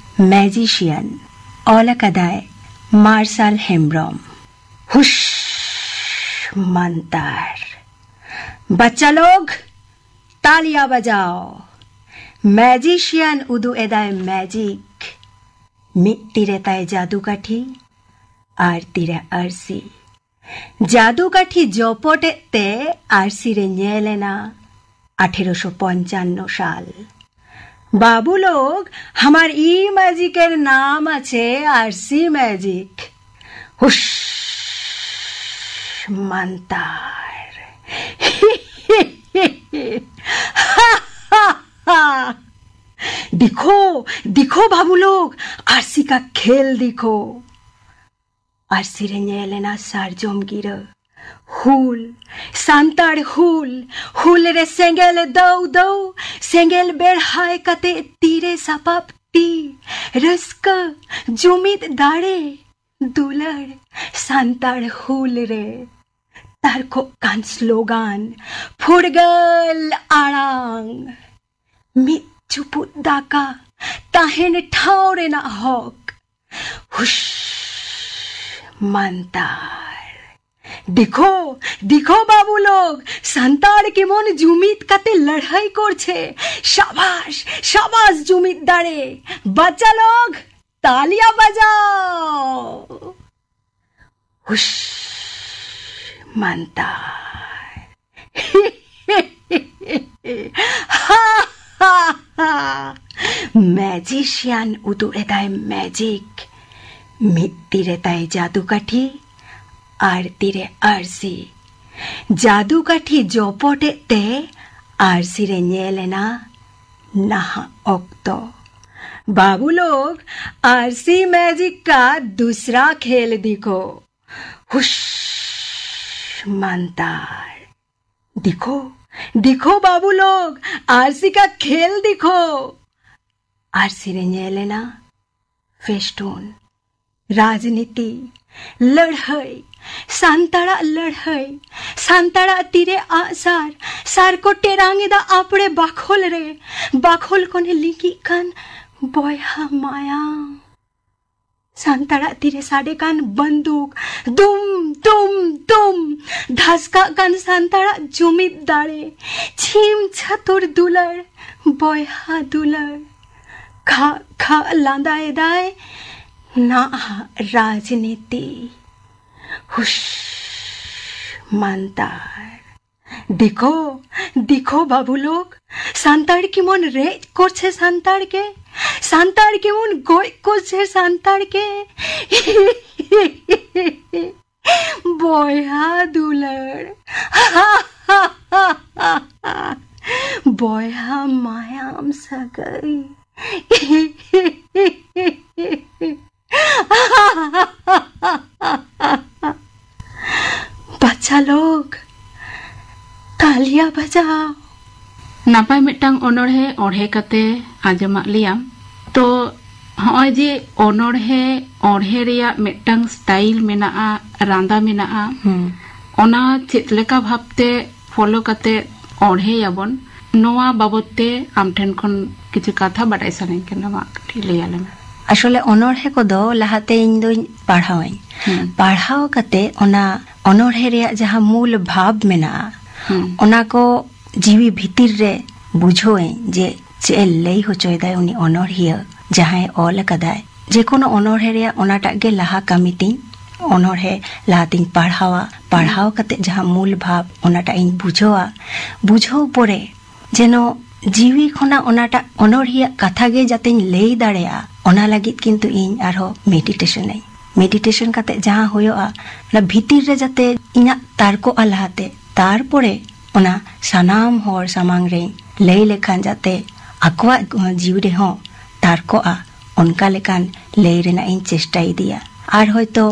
ᱢᱮᱡᱤᱥᱤᱭᱟᱱ᱾ ᱚᱞ ᱟᱠᱟᱫᱟᱭ ᱢᱟᱨᱥᱟᱞ ᱦᱮᱢᱵᱨᱚᱢ᱾ ᱦᱩᱥ ᱢᱟᱱᱛᱟᱨ᱾ ᱵᱟᱪᱪᱟ ᱞᱳᱜᱽ, ᱛᱟᱞᱤᱭᱟ ᱵᱟᱡᱟᱣ᱾ ᱢᱮᱡᱤᱥᱤᱭᱟᱱ ᱩᱫᱩᱜ ᱮᱫᱟᱭ ᱢᱮᱡᱤᱠ᱾ ᱢᱤᱫ ᱛᱤᱨᱮ ᱛᱟᱭ ᱡᱟᱫᱩ ᱠᱟᱴᱷᱤ ᱟᱨ ᱛᱤᱨᱮ ᱟᱹᱨᱥᱤ᱾ ᱡᱟᱫᱩ ᱠᱟᱴᱷᱤ ᱡᱚᱯᱚᱴᱮᱫ ᱛᱮ ᱟᱹᱨᱥᱤ ᱨᱮ ᱧᱮᱞ ᱮᱱᱟ ᱟᱴᱷᱮᱨᱚᱥᱚ ᱯᱚᱧᱪᱟᱱᱱᱚ ᱥᱟᱞ᱾ ᱵᱟᱵᱩ ᱞᱳᱜᱽ, ᱦᱟᱢᱟᱨ ᱤ ᱢᱮᱡᱤᱠᱮᱨ ᱱᱟᱢ ᱟᱪᱷᱮ ᱟᱹᱨᱥᱤ ᱢᱮᱡᱤᱠ᱾ ᱦᱩᱥ ᱢᱟᱱᱛᱟᱨ᱾ ᱫᱤᱠᱷᱳ, ᱫᱤᱠᱷᱳ ᱵᱟᱵᱩ ᱞᱳᱜᱽ, ᱟᱹᱨᱥᱤ ᱠᱟ ᱠᱷᱮᱞ ᱫᱤᱠᱷᱳ᱾ ᱟᱹᱨᱥᱤ ᱨᱮ ᱧᱮᱞ ᱮᱱᱟ ᱥᱟᱨᱡᱚᱢ ᱜᱤᱨᱟᱹ᱾ ᱦᱩᱞ, ᱥᱟᱱᱛᱟᱲ ᱦᱩᱞ, ᱦᱩᱞ ᱨᱮ ᱥᱮᱸᱜᱮᱞ ᱫᱟᱹᱣ ᱫᱟᱹᱣ, ᱥᱮᱸᱜᱮᱞ ᱵᱮᱲᱦᱟᱭ ᱠᱟᱛᱮ ᱛᱤᱨᱮ ᱥᱟᱯᱟᱵ ᱛᱤ, ᱨᱟᱹᱥᱠᱟᱹ, ᱡᱩᱢᱤᱫ ᱫᱟᱲᱮ, ᱫᱩᱞᱟᱹᱲ, ᱥᱟᱱᱛᱟᱲ ᱦᱩᱞ ᱨᱮ ᱛᱟᱨᱠᱚᱜ ᱠᱟᱱ ᱥᱞᱳᱜᱟᱱ, ᱯᱷᱩᱨᱜᱟᱹᱞ ᱟᱲᱟᱝ, ᱢᱤᱫ ᱪᱩᱯᱩᱫ ᱫᱟᱠᱟ, ᱛᱟᱦᱮᱱ ᱴᱷᱟᱶ ᱨᱮᱱᱟᱜ ᱦᱚᱠ᱾ ᱦᱩᱥ, ᱢᱟᱱᱛᱟᱨ᱾ ᱫᱤᱠᱷᱳ, ᱫᱤᱠᱷᱳ ᱵᱟᱵᱩ ᱞᱳᱜ, ᱥᱟᱱᱛᱟᱲ ᱠᱮᱢᱚᱱ ᱡᱩᱢᱤᱫ ᱠᱟᱛᱮ ᱞᱟᱹᱲᱦᱟᱹᱭ ᱠᱚᱨᱪᱷᱮ᱾ ᱥᱟᱵᱟᱥ, ᱥᱟᱵᱟᱥ ᱡᱩᱢᱤᱫ ᱫᱟᱲᱮ᱾ ᱵᱟᱪᱟ ᱞᱳᱜ, ᱛᱟᱞᱤᱭᱟ ᱵᱟᱡᱟᱣ᱾ ᱦᱩᱥ, ᱢᱟᱱᱛᱟᱨ᱾ ᱢᱮᱡᱤᱥᱤᱭᱟᱱ ᱩᱫᱩᱜ ᱮᱫᱟᱭ ᱢᱮᱡᱤᱠ᱾ ᱢᱤᱫ ᱛᱤ ᱨᱮ ᱛᱟᱭ ᱡᱟᱫᱩ ᱠᱟᱴᱷᱤ, ᱟᱨ ᱛᱤ ᱨᱮ ᱟᱹᱨᱥᱤ᱾ ᱡᱟᱫᱩ ᱠᱟᱴᱷᱤ ᱡᱚᱯᱚᱴᱮᱫ ᱛᱮ ᱟᱹᱨᱥᱤ ᱨᱮ ᱧᱮᱞ ᱮᱱᱟ ᱱᱟᱦᱟᱜ ᱚᱠᱛᱚ᱾ ᱵᱟᱹᱵᱩ ᱞᱳᱜ, ᱟᱹᱨᱥᱤ ᱢᱮᱡᱤᱠ ᱠᱟ ᱫᱩᱥᱨᱟ ᱠᱷᱮᱞ ᱫᱤᱠᱷᱳ᱾ ᱦᱩᱥ, ᱢᱟᱱᱛᱟᱨ᱾ ᱫᱤᱠᱷᱳ, ᱫᱤᱠᱷᱳ ᱵᱟᱹᱵᱩ ᱞᱳᱜ, ᱟᱹᱨᱥᱤ ᱠᱟ ᱠᱷᱮᱞ ᱫᱤᱠᱷᱳ᱾ ᱟᱹᱨᱥᱤ ᱨᱮ ᱧᱮᱞ ᱮᱱᱟ ᱯᱷᱮᱥᱴᱩᱱ, ᱨᱟᱡᱽᱱᱤᱛᱤ, ᱞᱟᱹᱲᱦᱟᱹᱭ, ᱥᱟᱱᱛᱟᱲᱟᱜ ᱞᱟᱹᱲᱦᱟᱹᱭ, ᱥᱟᱱᱛᱟᱲᱟᱜ ᱛᱤᱨᱮ ᱟᱜᱼᱥᱟᱨ, ᱥᱟᱨ ᱠᱚ ᱴᱮᱨᱟᱝ ᱮᱫᱟ ᱟᱯᱲᱮ ᱵᱟᱠᱷᱳᱞ ᱨᱮ, ᱵᱟᱠᱷᱳᱞ ᱠᱚᱱᱮ ᱞᱤᱸᱜᱤᱜ ᱠᱟᱱ ᱵᱚᱭᱦᱟ ᱢᱟᱭᱟᱢ᱾ ᱥᱟᱱᱛᱟᱲᱟᱜ ᱛᱤᱨᱮ ᱥᱟᱰᱮ ᱠᱟᱱ ᱵᱟᱱᱫᱩᱠ, ᱫᱩᱢ, ᱫᱩᱢ, ᱫᱩᱢ, ᱫᱷᱟᱥᱠᱟᱜ ᱠᱟᱱ ᱥᱟᱱᱛᱟᱲᱟᱜ ᱡᱩᱢᱤᱫ ᱫᱟᱲᱮ, ᱪᱷᱤᱢ ᱪᱷᱟᱹᱛᱩᱨ ᱫᱩᱞᱟᱹᱲ, ᱵᱚᱭᱦᱟ ᱫᱩᱞᱟᱹᱲ, ᱠᱷᱟᱜ ᱠᱷᱟᱜ ᱞᱟᱸᱫᱟᱭᱮᱫᱟᱭ ᱱᱟᱦᱟᱜ ᱨᱟᱡᱽᱱᱤᱛᱤ᱾ ᱦᱩᱥ, ᱢᱟᱱᱛᱟᱨ᱾ ᱫᱤᱠᱷᱳ, ᱫᱤᱠᱷᱳ ᱵᱟᱹᱵᱩ ᱞᱳᱜ, ᱥᱟᱱᱛᱟᱲ ᱠᱤᱢᱚᱱ ᱨᱮᱡ ᱠᱚᱨᱪᱷᱮ ᱥᱟᱱᱛᱟᱲ ᱠᱮ, ᱥᱟᱱᱛᱟᱲ ᱠᱤᱢᱚᱱ ᱜᱚᱡ ᱠᱚᱨᱪᱷᱮ ᱥᱟᱱᱛᱟᱲ ᱠᱮ᱾ ᱵᱚᱭᱦᱟ ᱫᱩᱞᱟᱹᱲ, ᱵᱚᱭᱦᱟ ᱢᱟᱭᱟᱢ ᱥᱟᱹᱜᱟᱹᱭ᱾ ᱵᱟᱪ ᱟᱞᱳᱠ, ᱛᱟᱞᱤᱭᱟ ᱵᱟᱡᱟᱣ᱾ ᱱᱟᱯᱟᱭ ᱢᱤᱫᱴᱟᱝ ᱚᱱᱚᱬᱦᱮ ᱚᱬᱦᱮ ᱠᱟᱛᱮ ᱟᱸᱡᱚᱢᱟᱜ ᱞᱮᱭᱟᱢ᱾ ᱛᱚ, ᱦᱚᱸᱜᱼᱚᱭ ᱡᱮ ᱚᱱᱚᱬᱦᱮ ᱚᱬᱦᱮ ᱨᱮᱭᱟᱜ ᱢᱤᱫᱴᱟᱝ ᱥᱴᱟᱭᱤᱞ ᱢᱮᱱᱟᱜᱼᱟ, ᱨᱟᱸᱫᱟ ᱢᱮᱱᱟᱜᱼᱟ, ᱦᱩᱸ᱾ ᱚᱱᱟ ᱪᱮᱫ ᱞᱮᱠᱟ ᱵᱷᱟᱵᱛᱮ ᱯᱷᱚᱞᱳ ᱠᱟᱛᱮ ᱚᱬᱦᱮᱭᱟᱵᱚᱱ, ᱱᱚᱣᱟ ᱵᱟᱵᱚᱛ ᱛᱮ ᱟᱢ ᱴᱷᱮᱱ ᱠᱷᱚᱱ ᱠᱤᱪᱷᱩ ᱠᱟᱛᱷᱟ ᱵᱟᱰᱟᱭ ᱥᱟᱱᱟᱧ ᱠᱟᱱᱟ, ᱢᱟ ᱠᱟᱹᱴᱤᱡ ᱞᱟᱹᱭ ᱟᱞᱮ ᱢᱮ᱾ ᱟᱥᱚᱞᱮ ᱚᱱᱚᱬᱦᱮ ᱠᱚᱫᱚ ᱞᱟᱦᱟᱛᱮ ᱤᱧ ᱫᱚᱧ ᱯᱟᱲᱦᱟᱣᱟᱹᱧ᱾ ᱦᱩᱸ᱾ ᱯᱟᱲᱦᱟᱣ ᱠᱟᱛᱮ ᱚᱱᱟ ᱚᱱᱚᱬᱦᱮ ᱨᱮᱭᱟᱜ ᱡᱟᱦᱟᱸ ᱢᱩᱞ ᱵᱷᱟᱵᱽ ᱢᱮᱱᱟᱜᱼᱟ, ᱦᱩᱸ᱾ ᱚᱱᱟ ᱠᱚ ᱡᱤᱣᱤ ᱵᱷᱤᱛᱤᱨ ᱨᱮ ᱵᱩᱡᱷᱟᱹᱣᱟᱹᱧ ᱡᱮ ᱪᱮᱫ ᱮ ᱞᱟᱹᱭ ᱦᱚᱪᱚᱭᱮᱫᱟᱭ ᱩᱱᱤ ᱚᱱᱚᱬᱦᱤᱭᱟᱹ, ᱡᱟᱦᱟᱸᱭ ᱚᱞ ᱟᱠᱟᱫᱟᱭ᱾ ᱡᱮᱠᱳᱱᱳ ᱚᱱᱚᱬᱦᱮ ᱨᱮᱭᱟᱜ ᱚᱱᱟᱴᱟᱜ ᱜᱮ ᱞᱟᱦᱟ ᱠᱟᱹᱢᱤ ᱛᱤᱧ᱾ ᱚᱱᱚᱬᱦᱮ ᱞᱟᱦᱟᱛᱤᱧ ᱯᱟᱲᱦᱟᱣᱟ, ᱯᱟᱲᱦᱟᱣ ᱠᱟᱛᱮ ᱡᱟᱦᱟᱸ ᱢᱩᱞ ᱵᱷᱟᱵᱽ, ᱚᱱᱟᱴᱟᱜ ᱤᱧ ᱵᱩᱡᱷᱟᱹᱣᱟ᱾ ᱵᱩᱡᱷᱟᱹᱣ ᱯᱚᱨᱮ ᱡᱮᱱᱚ ᱡᱤᱣᱤ ᱠᱷᱚᱱᱟᱜ ᱚᱱᱟᱴᱟᱜ ᱚᱱᱚᱬᱦᱤᱭᱟᱹ ᱠᱟᱛᱷᱟ ᱜᱮ ᱡᱟᱛᱮᱧ ᱞᱟᱹᱭ ᱫᱟᱲᱮᱭᱟᱜᱼᱟ, ᱚᱱᱟ ᱞᱟᱹᱜᱤᱫ ᱠᱤᱱᱛᱩ ᱤᱧ ᱟᱨᱦᱚᱸ ᱢᱮᱰᱤᱴᱮᱥᱚᱱ ᱟᱹᱧ᱾ ᱢᱮᱰᱤᱴᱮᱥᱚᱱ ᱠᱟᱛᱮ ᱡᱟᱦᱟᱸ ᱦᱩᱭᱩᱜᱼᱟ, ᱚᱱᱟ ᱵᱷᱤᱛᱤᱨ ᱨᱮ ᱡᱟᱛᱮ ᱤᱧᱟᱹᱜ ᱛᱟᱨᱠᱚᱜᱼᱟ ᱞᱟᱦᱟᱛᱮ, ᱛᱟᱨᱯᱚᱨᱮ ᱚᱱᱟ ᱥᱟᱱᱟᱢ ᱦᱚᱲ ᱥᱟᱢᱟᱝ ᱨᱮᱧ ᱞᱟᱹᱭ ᱞᱮᱠᱷᱟᱱ ᱡᱟᱛᱮ ᱟᱠᱚᱣᱟᱜ ᱡᱤᱣᱤ ᱨᱮᱦᱚᱸ ᱛᱟᱨᱠᱚᱜᱼᱟ, ᱚᱱᱠᱟ ᱞᱮᱠᱟᱱ ᱞᱟᱹᱭ ᱨᱮᱱᱟᱜ ᱤᱧ ᱪᱮᱥᱴᱟ ᱤᱫᱤᱭᱟ᱾ ᱟᱨ ᱦᱚᱭᱛᱚ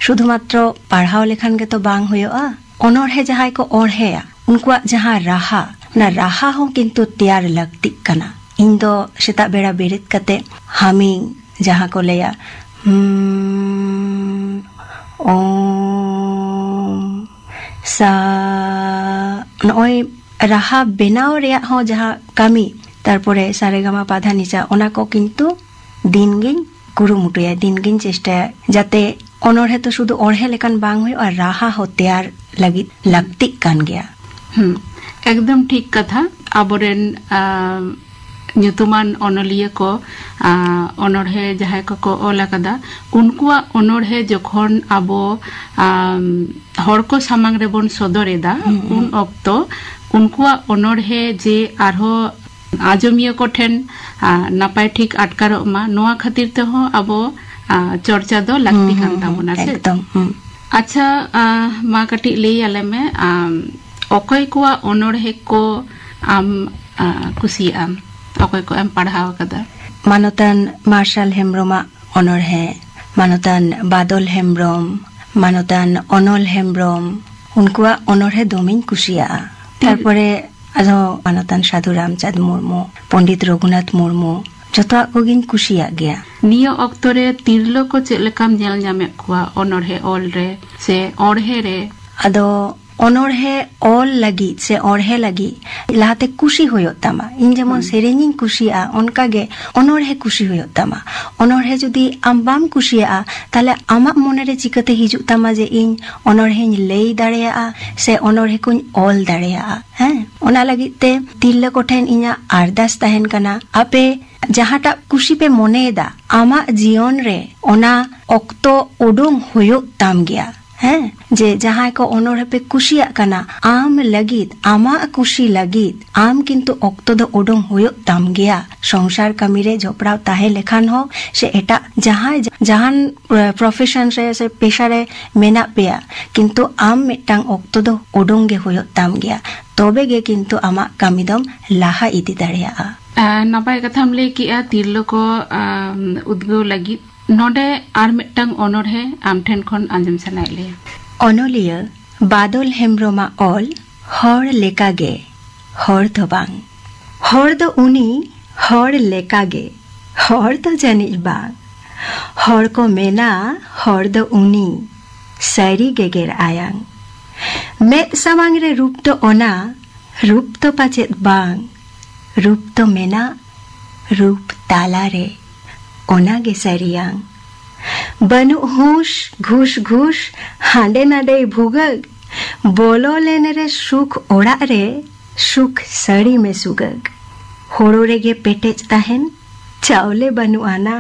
ᱥᱩᱫᱷᱩ ᱢᱟᱛᱨᱚ ᱯᱟᱲᱦᱟᱣ ᱞᱮᱠᱷᱟᱱ ᱜᱮᱛᱚ ᱵᱟᱝ ᱦᱩᱭᱩᱜᱼᱟ, ᱚᱱᱚᱬᱦᱮ ᱡᱟᱦᱟᱸᱭ ᱠᱚ ᱚᱬᱦᱮᱭᱟ, ᱩᱱᱠᱩᱣᱟᱜ ᱡᱟᱦᱟᱸ ᱨᱟᱦᱟ, ᱚᱱᱟ ᱨᱟᱦᱟ ᱦᱚᱸ ᱠᱤᱱᱛᱩ ᱛᱮᱭᱟᱨ ᱞᱟᱹᱠᱛᱤᱜ ᱠᱟᱱᱟ᱾ ᱤᱧ ᱫᱚ ᱥᱮᱛᱟᱜ ᱵᱮᱲᱟ ᱵᱮᱨᱮᱫ ᱠᱟᱛᱮ ᱦᱟᱢᱤᱝ, ᱡᱟᱦᱟᱸ ᱠᱚ ᱞᱟᱹᱭᱟ, ᱦᱩᱢ, ᱳᱢ, ᱥᱟ, ᱱᱚᱜᱼᱚᱭ ᱨᱟᱦᱟ ᱵᱮᱱᱟᱣ ᱨᱮᱭᱟᱜ ᱦᱚᱸ ᱡᱟᱦᱟᱸ ᱠᱟᱹᱢᱤ, ᱛᱟᱨᱯᱚᱨᱮ ᱥᱟᱨᱮᱜᱟᱢᱟ ᱯᱟᱫᱷᱟᱱᱤᱥᱟ, ᱚᱱᱟ ᱠᱚ ᱠᱤᱱᱛᱩ ᱫᱤᱱ ᱜᱤᱧ ᱠᱩᱨᱩᱢᱩᱴᱩᱭᱟ, ᱫᱤᱱ ᱜᱤᱧ ᱪᱮᱥᱴᱟᱭᱟ, ᱡᱟᱛᱮ ᱚᱱᱚᱬᱦᱮ ᱛᱚ ᱥᱩᱫᱷᱩ ᱚᱬᱦᱮ ᱞᱮᱠᱟᱱ ᱵᱟᱝ ᱦᱩᱭᱩᱜᱼᱟ, ᱨᱟᱦᱟ ᱦᱚᱸ ᱛᱮᱭᱟᱨ ᱞᱟᱹᱜᱤᱫ ᱞᱟᱹᱠᱛᱤᱜ ᱠᱟᱱ ᱜᱮᱭᱟ᱾ ᱦᱩᱸ, ᱮᱠᱫᱚᱢ ᱴᱷᱤᱠ ᱠᱟᱛᱷᱟ᱾ ᱟᱵᱚᱨᱮᱱ, ᱟ, ᱧᱩᱛᱩᱢᱟᱱ ᱚᱱᱚᱞᱤᱭᱟᱹ ᱠᱚ, ᱟ, ᱚᱱᱚᱬᱦᱮ ᱡᱟᱦᱟᱸᱭ ᱠᱚᱠᱚ ᱚᱞ ᱟᱠᱟᱫᱟ, ᱩᱱᱠᱩᱣᱟᱜ ᱚᱱᱚᱬᱦᱮ ᱡᱚᱠᱷᱚᱱ ᱟᱵᱚ, ᱟ, ᱦᱚᱲ ᱠᱚ ᱥᱟᱢᱟᱝ ᱨᱮᱵᱚᱱ ᱥᱚᱫᱚᱨ ᱮᱫᱟ, ᱦᱩᱸ, ᱦᱩᱸ᱾ ᱩᱱ ᱚᱠᱛᱚ ᱩᱱᱠᱩᱣᱟᱜ ᱚᱱᱚᱬᱦᱮ ᱡᱮ ᱟᱨᱦᱚᱸ ᱟᱸᱡᱚᱢᱤᱭᱟᱹ ᱠᱚᱴᱷᱮᱱ, ᱟ, ᱱᱟᱯᱟᱭ ᱴᱷᱤᱠ ᱟᱴᱠᱟᱨᱚᱜ ᱢᱟ, ᱱᱚᱣᱟ ᱠᱷᱟᱹᱛᱤᱨ ᱛᱮᱦᱚᱸ ᱟᱵᱚ, ᱟ, ᱪᱚᱨᱪᱟ ᱫᱚ ᱞᱟᱹᱠᱛᱤ ᱦᱩᱸ, ᱠᱟᱱ ᱦᱩᱸ, ᱛᱟᱵᱚᱱᱟ, ᱦᱩᱸ, ᱥᱮ? ᱮᱠᱫᱚᱢ, ᱦᱩᱸ᱾ ᱟᱪᱪᱷᱟ, ᱟ, ᱢᱟ ᱠᱟᱹᱴᱤᱡ ᱞᱟᱹᱭ ᱟᱞᱮ ᱢᱮ, ᱟᱢ ᱚᱠᱚᱭ ᱠᱚᱣᱟᱜ ᱚᱱᱚᱬᱦᱮ ᱠᱚ ᱟᱢ, ᱟ, ᱠᱩᱥᱤᱭᱟᱜ ᱟᱢ? ᱚᱠᱚᱭ ᱠᱚ ᱮᱢ ᱯᱟᱲᱦᱟᱣ ᱟᱠᱟᱫᱟ? ᱢᱟᱱᱚᱛᱟᱱ ᱢᱟᱨᱥᱟᱞ ᱦᱮᱢᱵᱨᱚᱢᱟᱜ ᱚᱱᱚᱬᱦᱮ, ᱢᱟᱱᱚᱛᱟᱱ ᱵᱟᱫᱚᱞ ᱦᱮᱢᱵᱨᱚᱢ, ᱢᱟᱱᱚᱛᱟᱱ ᱚᱱᱚᱞ ᱦᱮᱢᱵᱨᱚᱢ, ᱩᱱᱠᱩᱣᱟᱜ ᱚᱱᱚᱬᱦᱮ ᱫᱚᱢᱮᱧ ᱠᱩᱥᱤᱭᱟᱜᱼᱟ᱾ ᱛᱤᱨ- ᱛᱟᱨᱯᱚᱨᱮ ᱟᱫᱚ ᱢᱟᱱᱚᱛᱟᱱ ᱥᱟᱹᱫᱷᱩ ᱨᱟᱢᱪᱟᱸᱫᱽ ᱢᱩᱨᱢᱩ, ᱯᱚᱸᱰᱤᱛ ᱨᱚᱜᱷᱩᱱᱟᱛᱷ ᱢᱩᱨᱢᱩ, ᱡᱚᱛᱚᱣᱟᱜ ᱠᱚᱜᱮᱧ ᱠᱩᱥᱤᱭᱟᱜ ᱜᱮᱭᱟ᱾ ᱱᱤᱭᱟᱹ ᱚᱠᱛᱚ ᱨᱮ ᱛᱤᱨᱞᱟᱹ ᱠᱚ ᱪᱮᱫ ᱞᱮᱠᱟᱢ ᱧᱮᱞ ᱧᱟᱢᱮᱫ ᱠᱚᱣᱟ ᱚᱱᱚᱬᱦᱮ ᱚᱞ ᱨᱮ ᱥᱮ ᱚᱬᱦᱮ ᱨᱮ? ᱟᱫᱚ ᱚᱱᱚᱬᱦᱮ ᱚᱞ ᱞᱟᱹᱜᱤᱫ ᱥᱮ ᱚᱬᱦᱮ ᱞᱟᱹᱜᱤᱫ ᱞᱟᱦᱟᱛᱮ ᱠᱩᱥᱤ ᱦᱩᱭᱩᱜ ᱛᱟᱢᱟ᱾ ᱤᱧ ᱡᱮᱢᱚᱱ ᱦᱩᱸ᱾ ᱥᱮᱨᱮᱧᱤᱧ ᱠᱩᱥᱤᱭᱟᱜᱼᱟ, ᱚᱱᱠᱟᱜᱮ ᱚᱱᱚᱬᱦᱮ ᱠᱩᱥᱤ ᱦᱩᱭᱩᱜ ᱛᱟᱢᱟ᱾ ᱚᱱᱚᱬᱦᱮ ᱡᱩᱫᱤ ᱟᱢ ᱵᱟᱢ ᱠᱩᱥᱤᱭᱟᱜᱼᱟ, ᱛᱟᱦᱞᱮ ᱟᱢᱟᱜ ᱢᱚᱱᱮᱨᱮ ᱪᱤᱠᱟᱹᱛᱮ ᱦᱤᱡᱩᱜ ᱛᱟᱢᱟ ᱡᱮ ᱤᱧ ᱚᱱᱚᱬᱦᱮᱧ ᱞᱟᱹᱭ ᱫᱟᱲᱮᱭᱟᱜᱼᱟ ᱥᱮ ᱚᱱᱚᱬᱦᱮ ᱠᱚᱧ ᱚᱞ ᱫᱟᱲᱮᱭᱟᱜᱼᱟ? ᱦᱮᱸ, ᱚᱱᱟ ᱞᱟᱹᱜᱤᱫ ᱛᱮ ᱛᱤᱨᱞᱟᱹ ᱠᱚᱴᱷᱮᱱ ᱤᱧᱟᱹᱜ ᱟᱨᱫᱟᱥ ᱛᱟᱦᱮᱱ ᱠᱟᱱᱟ, ᱟᱯᱮ ᱡᱟᱦᱟᱸᱴᱟᱜ ᱠᱩᱥᱤ ᱯᱮ ᱢᱚᱱᱮᱭᱮᱫᱟ, ᱟᱢᱟᱜ ᱡᱤᱭᱚᱱ ᱨᱮ ᱚᱱᱟ ᱚᱠᱛᱚ ᱩᱰᱩᱝ ᱦᱩᱭᱩᱜ ᱛᱟᱢ ᱜᱮᱭᱟ᱾ ᱦᱮᱸ, ᱡᱮ ᱡᱟᱦᱟᱸᱭ ᱠᱚ ᱚᱱᱚᱬᱦᱮ ᱯᱮ ᱠᱩᱥᱤᱭᱟᱜ ᱠᱟᱱᱟ, ᱟᱢ ᱞᱟᱹᱜᱤᱫ, ᱟᱢᱟᱜ ᱠᱩᱥᱤ ᱞᱟᱹᱜᱤᱫ ᱟᱢ ᱠᱤᱱᱛᱩ ᱚᱠᱛᱚ ᱫᱚ ᱩᱰᱩᱝ ᱦᱩᱭᱩᱜ ᱛᱟᱢ ᱜᱮᱭᱟ᱾ ᱥᱚᱝᱥᱟᱨ ᱠᱟᱹᱢᱤ ᱨᱮ ᱡᱚᱯᱲᱟᱣ ᱛᱟᱦᱮᱸ ᱞᱮᱠᱷᱟᱱ ᱦᱚᱸ ᱥᱮ ᱮᱴᱟᱜ ᱡᱟᱦᱟᱸᱭ ᱡᱟᱦᱟᱱ, ᱮ, profession ᱨᱮ ᱥᱮ ᱯᱮᱥᱟ ᱨᱮ ᱢᱮᱱᱟᱜ ᱯᱮᱭᱟ, ᱠᱤᱱᱛᱩ ᱟᱢ ᱢᱤᱫᱴᱟᱝ ᱚᱠᱛᱚ ᱫᱚ ᱩᱰᱩᱝ ᱜᱮ ᱦᱩᱭᱩᱜ ᱛᱟᱢ ᱜᱮᱭᱟ, ᱛᱚᱵᱮ ᱜᱮ ᱠᱤᱱᱛᱩ ᱟᱢᱟᱜ ᱠᱟᱹᱢᱤ ᱫᱚᱢ ᱞᱟᱦᱟ ᱤᱫᱤ ᱫᱟᱲᱮᱭᱟᱜᱼᱟ᱾ ᱟᱨ ᱱᱟᱯᱟᱭ ᱠᱟᱛᱷᱟᱢ ᱞᱟᱹᱭ ᱠᱮᱜᱼᱟ, ᱛᱤᱨᱞᱟᱹ ᱠᱚ, ᱟᱢ, ᱩᱫᱽᱜᱟᱹᱣ ᱞᱟᱹᱜᱤᱫ᱾ ᱱᱚᱰᱮ ᱟᱨ ᱢᱤᱫᱴᱟᱝ ᱚᱱᱚᱬᱦᱮ ᱟᱢ ᱴᱷᱮᱱ ᱠᱷᱚᱱ ᱟᱸᱡᱚᱢ ᱥᱟᱱᱟᱭᱮᱫ ᱞᱮᱭᱟ᱾ ᱚᱱᱚᱞᱤᱭᱟᱹ ᱵᱟᱫᱚᱞ ᱦᱮᱢᱵᱽᱨᱚᱢᱟᱜ ᱚᱞ ᱦᱚᱲ ᱞᱮᱠᱟᱜᱮ, ᱦᱚᱲ ᱫᱚ ᱵᱟᱝ᱾ ᱦᱚᱲ ᱫᱚ ᱩᱱᱤ ᱦᱚᱲ ᱞᱮᱠᱟᱜᱮ, ᱦᱚᱲ ᱫᱚ ᱡᱟᱹᱱᱤᱡ ᱵᱟᱝ᱾ ᱦᱚᱲ ᱠᱚ ᱢᱮᱱᱟ ᱦᱚᱲ ᱫᱚ ᱩᱱᱤ ᱥᱟᱹᱨᱤ ᱜᱮᱜᱮᱨ ᱟᱭᱟᱝ᱾ ᱢᱮᱫ ᱥᱟᱢᱟᱝ ᱨᱮ ᱨᱩᱯ ᱫᱚ ᱚᱱᱟ, ᱨᱩᱯ ᱫᱚ ᱯᱟᱪᱮᱫ ᱵᱟᱝ᱾ ᱨᱩᱯ ᱫᱚ ᱢᱮᱱᱟᱜ ᱨᱩᱯ ᱛᱟᱞᱟᱨᱮ, ᱚᱱᱟ ᱜᱮ ᱥᱟᱹᱨᱤᱭᱟᱝ᱾ ᱵᱟᱹᱱᱩᱜ ᱦᱩᱸᱥ, ᱜᱷᱩᱥ ᱜᱷᱩᱥ, ᱦᱟᱸᱰᱮ ᱱᱟᱰᱮᱭ ᱵᱷᱩᱜᱟᱹᱜ᱾ ᱵᱚᱞᱚ ᱞᱮᱱ ᱨᱮ ᱥᱩᱠ ᱚᱲᱟᱜ ᱨᱮ, ᱥᱩᱠ ᱥᱟᱹᱲᱤ ᱢᱮ ᱥᱩᱜᱟᱹᱜ᱾ ᱦᱳᱲᱳ ᱨᱮᱜᱮ ᱯᱮᱴᱮᱡ ᱛᱟᱦᱮᱱ, ᱪᱟᱣᱞᱮ ᱵᱟᱹᱱᱩᱜ ᱟᱱᱟ᱾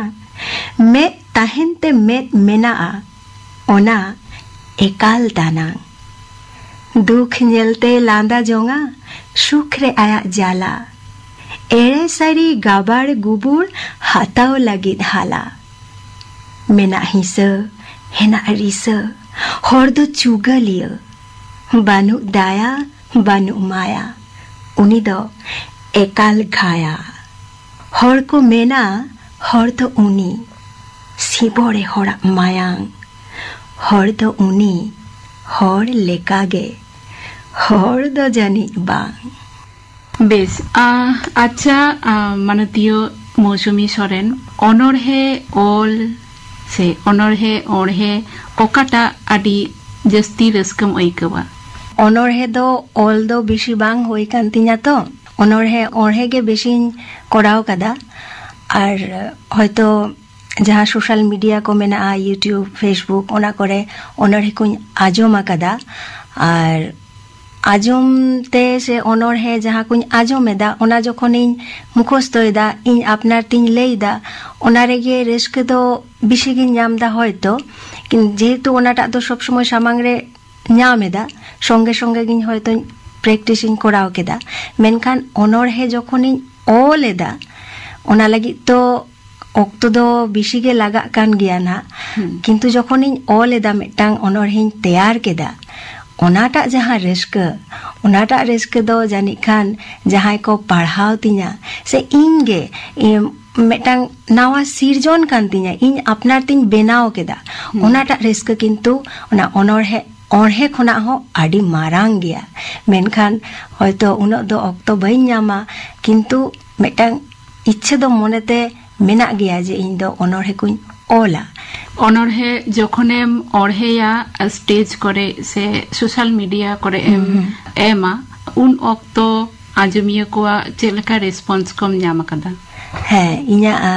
ᱢᱮᱫ ᱛᱟᱦᱮᱱ ᱛᱮ ᱢᱮᱫ ᱢᱮᱱᱟᱜᱼᱟ, ᱚᱱᱟ ᱮᱠᱟᱞ ᱫᱟᱱᱟᱝ᱾ ᱫᱩᱠ ᱧᱮᱞᱛᱮ ᱞᱟᱸᱫᱟ ᱡᱚᱝᱟ, ᱥᱩᱠ ᱨᱮ ᱟᱭᱟᱜ ᱡᱟᱞᱟ᱾ ᱮᱲᱮ ᱥᱟᱹᱨᱤ ᱜᱟᱵᱟᱲ ᱜᱩᱵᱩᱲ ᱦᱟᱛᱟᱣ ᱞᱟᱹᱜᱤᱫ ᱦᱟᱞᱟ᱾ ᱢᱮᱱᱟᱜ ᱦᱤᱸᱥᱟᱹ, ᱦᱮᱱᱟᱜ ᱨᱤᱥᱟᱹ, ᱦᱚᱲ ᱫᱚ ᱪᱩᱜᱟᱹᱞᱤᱭᱟᱹ᱾ ᱵᱟᱹᱱᱩᱜ ᱫᱟᱭᱟ, ᱵᱟᱹᱱᱩᱜ ᱢᱟᱭᱟ, ᱩᱱᱤ ᱫᱚ ᱮᱠᱟᱞ ᱜᱷᱟᱭᱟ᱾ ᱦᱚᱲ ᱠᱚ ᱢᱮᱱᱟ, ᱦᱚᱲ ᱫᱚ ᱩᱱᱤ ᱥᱤᱵᱚᱲᱮ ᱦᱚᱲᱟᱜ ᱢᱟᱭᱟᱝ᱾ ᱦᱚᱲ ᱫᱚ ᱩᱱᱤ ᱦᱚᱲ ᱞᱮᱠᱟᱜᱮ, ᱦᱚᱲ ᱫᱚ ᱡᱟᱹᱱᱤᱡ ᱵᱟᱝ᱾ ᱵᱮᱥ, ᱟ, ᱟᱪᱪᱷᱟ, ᱟ, ᱢᱟᱱᱚᱛᱤᱭᱟᱹ ᱢᱳᱣᱥᱩᱢᱤ ᱥᱚᱨᱮᱱ, ᱚᱱᱚᱬᱦᱮ ᱚᱞ ᱥᱮ ᱚᱱᱚᱬᱦᱮ ᱚᱬᱦᱮ ᱚᱠᱟᱴᱟᱜ ᱟᱹᱰᱤ ᱡᱟᱹᱥᱛᱤ ᱨᱟᱹᱥᱠᱟᱹᱢ ᱟᱹᱭᱠᱟᱹᱣᱟ? ᱚᱱᱚᱬᱦᱮ ᱫᱚ ᱚᱞ ᱫᱚ ᱵᱮᱥᱤ ᱵᱟᱝ ᱦᱩᱭ ᱠᱟᱱ ᱛᱤᱧᱟ ᱛᱚ, ᱚᱱᱚᱬᱦᱮ ᱚᱬᱦᱮ ᱜᱮ ᱵᱮᱥᱤᱧ ᱠᱚᱨᱟᱣ ᱠᱟᱫᱟ᱾ ᱟᱨ ᱦᱚᱭᱛᱚ ᱡᱟᱦᱟᱸ social media ᱠᱚ ᱢᱮᱱᱟᱜᱼᱟ, YouTube, Facebook, ᱚᱱᱟ ᱠᱚᱨᱮ ᱚᱱᱚᱬᱦᱮ ᱠᱚᱧ ᱟᱸᱡᱚᱢ ᱟᱠᱟᱫᱟ᱾ ᱟᱨ ᱟᱸᱡᱚᱢ ᱛᱮ ᱥᱮ ᱚᱱᱚᱬᱦᱮ ᱡᱟᱦᱟᱸ ᱠᱚᱧ ᱟᱸᱡᱚᱢ ᱮᱫᱟ, ᱚᱱᱟ ᱡᱚᱠᱷᱚᱱᱤᱧ ᱢᱩᱠᱷᱚᱥᱛᱚᱭᱮᱫᱟ, ᱤᱧ ᱟᱯᱱᱟᱨ ᱛᱤᱧ ᱞᱟᱹᱭᱫᱟ, ᱚᱱᱟ ᱨᱮᱜᱮ ᱨᱟᱹᱥᱠᱟᱹ ᱫᱚ ᱵᱮᱥᱤ ᱜᱤᱧ ᱧᱟᱢ ᱮᱫᱟ ᱦᱚᱭᱛᱚ᱾ ᱠᱤᱱ-, ᱡᱮᱦᱮᱛᱩ ᱚᱱᱟᱴᱟᱜ ᱫᱚ ᱥᱚᱵ ᱥᱚᱢᱚᱭ ᱥᱟᱢᱟᱝ ᱨᱮ ᱧᱟᱢ ᱮᱫᱟ, ᱥᱚᱸᱜᱮ ᱥᱚᱸᱜᱮ ᱜᱤᱧ ᱦᱚᱭᱛᱚᱧ practice ᱤᱧ ᱠᱚᱨᱟᱣ ᱠᱮᱫᱟ᱾ ᱢᱮᱱᱠᱷᱟᱱ ᱚᱱᱚᱬᱦᱮ ᱡᱚᱠᱷᱚᱱᱤᱧ ᱚᱞ ᱮᱫᱟ, ᱚᱱᱟ ᱞᱟᱹᱜᱤᱫ ᱛᱚ ᱚᱠᱛᱚ ᱫᱚ ᱵᱮᱥᱤ ᱜᱮ ᱞᱟᱜᱟᱜ ᱠᱟᱱ ᱜᱮᱭᱟ ᱱᱟᱦᱟᱜ᱾ ᱦᱩᱸ᱾ ᱠᱤᱱᱛᱩ ᱡᱚᱠᱷᱚᱱᱤᱧ ᱚᱞ ᱮᱫᱟ, ᱢᱤᱫᱴᱟᱝ ᱚᱱᱚᱬᱦᱮᱧ ᱛᱮᱭᱟᱨ ᱠᱮᱫᱟ, ᱚᱱᱟᱴᱟᱜ ᱡᱟᱦᱟᱸ ᱨᱟᱹᱥᱠᱟᱹ, ᱚᱱᱟᱴᱟᱜ ᱨᱟᱹᱥᱠᱟᱹ ᱫᱚ ᱡᱟᱹᱱᱤᱡ ᱠᱷᱟᱱ ᱡᱟᱦᱟᱸᱭ ᱠᱚ ᱯᱟᱲᱦᱟᱣ ᱛᱤᱧᱟ ᱥᱮ ᱤᱧ ᱜᱮ, ᱤᱧ ᱢᱤᱫᱴᱟᱝ ᱱᱟᱣᱟ ᱥᱤᱨᱡᱚᱱ ᱠᱟᱱ ᱛᱤᱧᱟ, ᱤᱧ ᱟᱯᱱᱟᱨ ᱛᱤᱧ ᱵᱮᱱᱟᱣ ᱠᱮᱫᱟ, ᱦᱩᱸ᱾ ᱚᱱᱟᱴᱟᱜ ᱨᱟᱹᱥᱠᱟᱹ ᱠᱤᱱᱛᱩ ᱚᱱᱟ ᱚᱱᱚᱬᱦᱮ, ᱚᱬᱦᱮ ᱠᱷᱚᱱᱟᱜ ᱦᱚᱸ ᱟᱹᱰᱤ ᱢᱟᱨᱟᱝ ᱜᱮᱭᱟ᱾ ᱢᱮᱱᱠᱷᱟᱱ ᱦᱚᱭᱛᱚ ᱩᱱᱟᱹᱜ ᱫᱚ ᱚᱠᱛᱚ ᱵᱟᱹᱧ ᱧᱟᱢᱟ, ᱠᱤᱱᱛᱩ ᱢᱤᱫᱴᱟᱝ ᱤᱪᱪᱷᱟᱹ ᱫᱚ ᱢᱚᱱᱮᱛᱮ ᱢᱮᱱᱟᱜ ᱜᱮᱭᱟ ᱡᱮ ᱤᱧ ᱫᱚ ᱚᱱᱚᱬᱦᱮ ᱠᱚᱧ ᱚᱞᱟ᱾ ᱚᱱᱚᱬᱦᱮ ᱡᱚᱠᱷᱚᱱᱮᱢ ᱚᱬᱦᱮᱭᱟ, stage ᱠᱚᱨᱮ ᱥᱮ social media ᱠᱚᱨᱮ ᱮᱢ ᱦᱩᱸ, ᱦᱩᱸ᱾ ᱮᱢᱟ, ᱩᱱ ᱚᱠᱛᱚ ᱟᱸᱡᱚᱢᱤᱭᱟᱹ ᱠᱚᱣᱟᱜ ᱪᱮᱫ ᱞᱮᱠᱟ response ᱠᱚᱢ ᱧᱟᱢ ᱟᱠᱟᱫᱟ? ᱦᱮᱸ, ᱤᱧᱟᱹᱜ, ᱟ,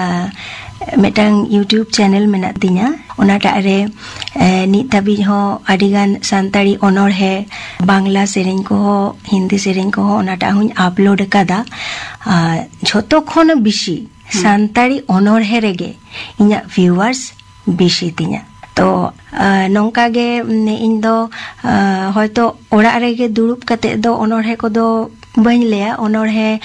ᱢᱤᱫᱴᱟᱝ YouTube channel ᱢᱮᱱᱟᱜ ᱛᱤᱧᱟ, ᱚᱱᱟᱴᱟᱜ ᱨᱮ, ᱮ, ᱱᱤᱛ ᱫᱷᱟᱹᱵᱤᱡ ᱦᱚᱸ ᱟᱹᱰᱤᱜᱟᱱ ᱥᱟᱱᱛᱟᱲᱤ ᱚᱱᱚᱬᱦᱮ, ᱵᱟᱝᱞᱟ ᱥᱮᱨᱮᱧ ᱠᱚᱦᱚᱸ, ᱦᱤᱱᱫᱤ ᱥᱮᱨᱮᱧ ᱠᱚᱦᱚᱸ ᱚᱱᱟᱴᱟᱜ ᱦᱚᱸᱧ upload ᱟᱠᱟᱫᱟ᱾ ᱟᱨ ᱡᱷᱚᱛᱚ ᱠᱷᱚᱱ ᱵᱮᱥᱤ ᱦᱩᱸ᱾ ᱥᱟᱱᱛᱟᱲᱤ ᱚᱱᱚᱬᱦᱮ ᱨᱮᱜᱮ ᱤᱧᱟᱹᱜ viewers ᱵᱮᱥᱤ ᱛᱤᱧᱟ᱾ ᱛᱚ, ᱟ, ᱱᱚᱝᱠᱟ ᱜᱮ, ᱢᱟᱱᱮ, ᱤᱧ ᱫᱚ, ᱟ, ᱦᱚᱭᱛᱚ ᱚᱲᱟᱜ ᱨᱮᱜᱮ ᱫᱩᱲᱩᱵ ᱠᱟᱛᱮ ᱫᱚ ᱚᱱᱚᱬᱦᱮ ᱠᱚᱫᱚ ᱵᱟᱹᱧ ᱞᱟᱹᱭᱟ, ᱚᱱᱚᱬᱦᱮ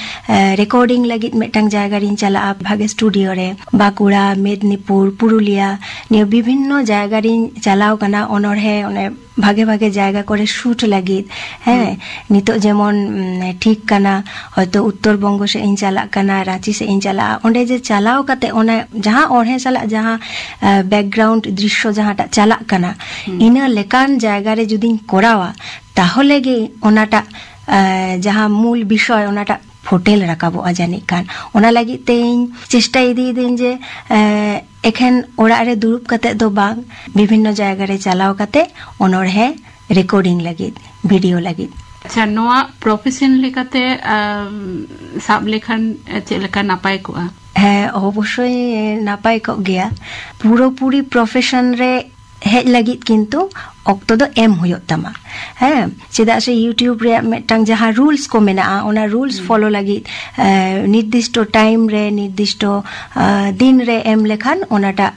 ᱨᱮᱠᱚᱨᱰᱤᱝ ᱞᱟᱹᱜᱤᱫ ᱢᱤᱫᱴᱟᱝ ᱡᱟᱭᱜᱟ ᱨᱤᱧ ᱪᱟᱞᱟᱜᱼᱟ, ᱵᱷᱟᱜᱮ ᱥᱴᱩᱰᱤᱭᱳ ᱨᱮ, ᱵᱟᱸᱠᱩᱲᱟ, ᱢᱮᱫᱽᱱᱤᱯᱩᱨ, ᱯᱩᱨᱩᱞᱤᱭᱟ, ᱱᱤᱭᱟᱹ ᱵᱤᱵᱷᱤᱱᱱᱚ ᱡᱟᱭᱜᱟ ᱨᱤᱧ ᱪᱟᱞᱟᱣ ᱠᱟᱱᱟ ᱚᱱᱚᱬᱦᱮ ᱚᱱᱮ ᱵᱷᱟᱜᱮ ᱵᱷᱟᱜᱮ ᱡᱟᱭᱜᱟ ᱠᱚᱨᱮ ᱥᱩᱴ ᱞᱟᱹᱜᱤᱫ᱾ ᱦᱮᱸ, ᱱᱤᱛᱚᱜ ᱡᱮᱢᱚᱱ ᱴᱷᱤᱠ ᱠᱟᱱᱟ, ᱦᱚᱭᱛᱳ ᱩᱛᱛᱚᱨ ᱵᱚᱝᱜᱚ ᱥᱮᱫ ᱤᱧ ᱪᱟᱞᱟᱜ ᱠᱟᱱᱟ, ᱨᱟᱸᱪᱤ ᱥᱮᱫ ᱤᱧ ᱪᱟᱞᱟᱜᱼᱟ, ᱚᱸᱰᱮ ᱡᱮ ᱪᱟᱞᱟᱣ ᱠᱟᱛᱮ ᱚᱱᱟ ᱡᱟᱦᱟᱸ ᱚᱬᱦᱮ ᱥᱟᱞᱟᱜ ᱡᱟᱦᱟᱸ ᱵᱮᱠᱜᱨᱟᱣᱩᱱᱰ ᱫᱨᱤᱥᱥᱚ ᱡᱟᱦᱟᱸᱴᱟᱜ ᱪᱟᱞᱟᱜ ᱠᱟᱱᱟ, ᱤᱱᱟᱹ ᱞᱮᱠᱟᱱ ᱡᱟᱭᱜᱟ ᱨᱮ ᱡᱩᱫᱤᱧ ᱠᱚᱨᱟᱣᱟ, ᱛᱟᱦᱚᱞᱮ ᱜᱮ ᱚᱱᱟᱴᱟᱜ ᱡᱟᱦᱟᱸ ᱢᱩᱞ ᱵᱤᱥᱚᱭ, ᱚᱱᱟᱴᱟᱜ ᱯᱷᱩᱴᱮᱞ ᱨᱟᱠᱟᱵᱚᱜᱼᱟ ᱡᱟᱹᱱᱤᱡ ᱠᱷᱟᱱ᱾ ᱚᱱᱟ ᱞᱟᱹᱜᱤᱫ ᱛᱮ ᱤᱧ ᱪᱮᱥᱴᱟ ᱤᱫᱤᱭᱮᱫᱟᱹᱧ ᱡᱮ ᱮᱠᱷᱮᱱ ᱚᱲᱟᱜ ᱨᱮ ᱫᱩᱲᱩᱵ ᱠᱟᱛᱮ ᱫᱚ ᱵᱟᱝ, ᱵᱤᱵᱷᱤᱱᱱᱚ ᱡᱟᱭᱜᱟ ᱨᱮ ᱪᱟᱞᱟᱣ ᱠᱟᱛᱮ ᱚᱱᱚᱬᱦᱮ ᱨᱮᱠᱚᱨᱰᱤᱝ ᱞᱟᱹᱜᱤᱫ, ᱵᱷᱤᱰᱤᱭᱳ ᱞᱟᱹᱜᱤᱫ᱾ ᱟᱪᱪᱷᱟ, ᱱᱚᱣᱟ ᱯᱨᱚᱯᱷᱮᱥᱚᱱ ᱞᱮᱠᱟᱛᱮ ᱥᱟᱵ ᱞᱮᱠᱷᱟᱱ ᱪᱮᱫ ᱞᱮᱠᱟ ᱱᱟᱯᱟᱭ ᱠᱚᱜᱼᱟ? ᱦᱮᱸ, ᱚᱵᱚᱥᱥᱳᱭ ᱱᱟᱯᱟᱭ ᱠᱚᱜ ᱜᱮᱭᱟ᱾ ᱯᱩᱨᱟᱹᱯᱩᱨᱤ ᱯᱨᱚᱯᱷᱮᱥᱚᱱ ᱨᱮ ᱦᱮᱡ ᱞᱟᱹᱜᱤᱫ ᱠᱤᱱᱛᱩ ᱚᱠᱛᱚ ᱫᱚ ᱮᱢ ᱦᱩᱭᱩᱜ ᱛᱟᱢᱟ᱾ ᱦᱮᱸ, ᱪᱮᱫᱟᱜ ᱥᱮ YouTube ᱨᱮᱭᱟᱜ ᱢᱤᱫᱴᱟᱝ ᱡᱟᱦᱟᱸ ᱨᱩᱞᱥ ᱠᱚ ᱢᱮᱱᱟᱜᱼᱟ, ᱚᱱᱟ ᱨᱩᱞᱥ ᱯᱷᱚᱞᱳ ᱞᱟᱹᱜᱤᱫ ᱱᱤᱨᱫᱤᱥᱴᱚ ᱴᱟᱭᱤᱢ ᱨᱮ, ᱱᱤᱨᱫᱤᱥᱴᱚ ᱫᱤᱱ ᱨᱮ ᱮᱢ ᱞᱮᱠᱷᱟᱱ ᱚᱱᱟᱴᱟᱜ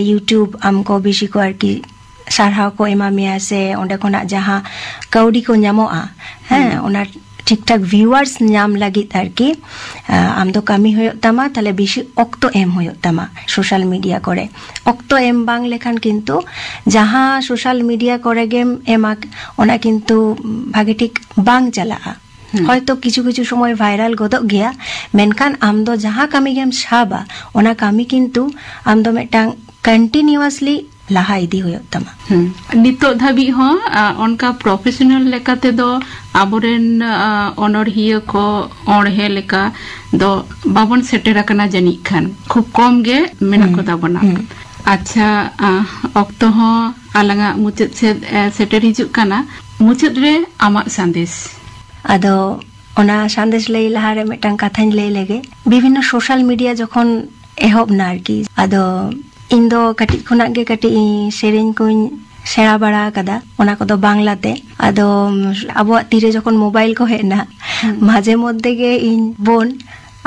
YouTube ᱟᱢ ᱠᱚ ᱵᱮᱥᱤ ᱠᱚ ᱟᱨᱠᱤ ᱥᱟᱨᱦᱟᱣ ᱠᱚ ᱮᱢᱟ ᱢᱮᱭᱟ, ᱥᱮ ᱚᱸᱰᱮ ᱠᱷᱚᱱᱟᱜ ᱡᱟᱦᱟᱸ ᱠᱟᱹᱣᱰᱤ ᱠᱚ ᱧᱟᱢᱚᱜᱼᱟ, ᱦᱮᱸ, ᱚᱱᱟ ᱴᱷᱤᱠ ᱴᱷᱟᱠ ᱵᱷᱤᱭᱩᱣᱟᱨᱥ ᱧᱟᱢ ᱞᱟᱹᱜᱤᱫ ᱟᱨᱠᱤ ᱟᱢ ᱫᱚ ᱠᱟᱹᱢᱤ ᱦᱩᱭᱩᱜ ᱛᱟᱢᱟ, ᱛᱟᱦᱞᱮ ᱵᱮᱥᱤ ᱚᱠᱛᱚ ᱮᱢ ᱦᱩᱭᱩᱜ ᱛᱟᱢᱟ ᱥᱳᱥᱟᱞ ᱢᱤᱰᱤᱭᱟ ᱠᱚᱨᱮ᱾ ᱚᱠᱛᱚ ᱮᱢ ᱵᱟᱝ ᱞᱮᱠᱷᱟᱱ ᱠᱤᱱᱛᱩ ᱡᱟᱦᱟᱸ ᱥᱳᱥᱟᱞ ᱢᱤᱰᱤᱭᱟ ᱠᱚᱨᱮ ᱜᱮᱢ ᱮᱢᱟ, ᱚᱱᱟ ᱠᱤᱱᱛᱩ ᱵᱷᱟᱜᱮ ᱴᱷᱤᱠ ᱵᱟᱝ ᱪᱟᱞᱟᱜᱼᱟ᱾ ᱦᱚᱭᱛᱚ ᱠᱤᱪᱷᱩ ᱠᱤᱪᱷᱩ ᱥᱚᱢᱚᱭ ᱵᱷᱟᱭᱨᱟᱞ ᱜᱚᱫᱚᱜ ᱜᱮᱭᱟ, ᱢᱮᱱᱠᱷᱟᱱ ᱟᱢ ᱫᱚ ᱡᱟᱦᱟᱸ ᱠᱟᱹᱢᱤ ᱜᱮᱢ ᱥᱟᱵᱟ, ᱚᱱᱟ ᱠᱟᱹᱢᱤ ᱠᱤᱱᱛᱩ ᱟᱢ ᱫᱚ ᱢᱤᱫᱴᱟᱝ ᱠᱚᱱᱴᱤᱱᱤᱭᱩᱣᱟᱥᱞᱤ ᱞᱟᱦᱟ ᱤᱫᱤ ᱦᱩᱭᱩᱜ ᱛᱟᱢᱟ᱾ ᱱᱤᱛᱚᱜ ᱫᱷᱟᱹᱵᱤᱡ ᱦᱚᱸ ᱚᱱᱠᱟ ᱯᱨᱚᱯᱷᱮᱥᱚᱱᱟᱞ ᱞᱮᱠᱟ ᱛᱮᱫᱚ ᱟᱵᱚᱨᱮᱱ ᱚᱱᱚᱬᱦᱤᱭᱟᱹ ᱠᱚ ᱚᱬᱦᱮ ᱞᱮᱠᱟ ᱫᱚ ᱵᱟᱵᱚᱱ ᱥᱮᱴᱮᱨ ᱟᱠᱟᱱᱟ ᱡᱟᱹᱱᱤᱡ ᱠᱷᱟᱱ, ᱠᱷᱩᱵ ᱠᱚᱢ ᱜᱮ ᱢᱮᱱᱟᱜ ᱠᱚ ᱛᱟᱵᱚᱱᱟ᱾ ᱟᱪᱪᱷᱟ, ᱚᱠᱛᱚ ᱦᱚᱸ ᱟᱞᱟᱝᱟᱜ ᱢᱩᱪᱟᱹᱫ ᱥᱮᱫ ᱥᱮᱴᱮᱨ ᱦᱤᱡᱩᱜ ᱠᱟᱱᱟ᱾ ᱢᱩᱪᱟᱹᱫ ᱨᱮ ᱟᱢᱟᱜ ᱥᱟᱸᱫᱮᱥ᱾ ᱟᱫᱚ ᱚᱱᱟ ᱥᱟᱸᱫᱮᱥ ᱞᱟᱹᱭ ᱞᱟᱦᱟᱨᱮ ᱢᱤᱫᱴᱟᱝ ᱠᱟᱛᱷᱟᱧ ᱞᱟᱹᱭ ᱞᱮᱜᱮ᱾ ᱵᱤᱵᱷᱤᱱᱱᱚ ᱥᱳᱥᱟᱞ ᱢᱤᱰᱤᱭᱟ ᱡᱚᱠᱷᱚᱱ ᱮᱦᱚᱵ ᱱᱟ ᱟᱨᱠᱤ, ᱟᱫᱚ ᱤᱧ ᱫᱚ ᱠᱟᱹᱴᱤᱡ ᱠᱷᱚᱱᱟᱜ ᱜᱮ ᱠᱟᱹᱴᱤᱡ ᱤᱧ ᱥᱮᱨᱮᱧ ᱠᱚᱧ ᱥᱮᱬᱟ ᱵᱟᱲᱟ ᱟᱠᱟᱫᱟ, ᱚᱱᱟ ᱠᱚᱫᱚ ᱵᱟᱝᱞᱟᱛᱮ᱾ ᱟᱫᱚ ᱟᱵᱚᱣᱟᱜ ᱛᱤᱨᱮ ᱡᱚᱠᱷᱚᱱ ᱢᱳᱵᱟᱭᱤᱞ ᱠᱚ ᱦᱮᱡ ᱮᱱᱟ, ᱢᱟᱡᱷᱮ ᱢᱚᱫᱽᱫᱷᱮ ᱜᱮ ᱤᱧ ᱵᱳᱱ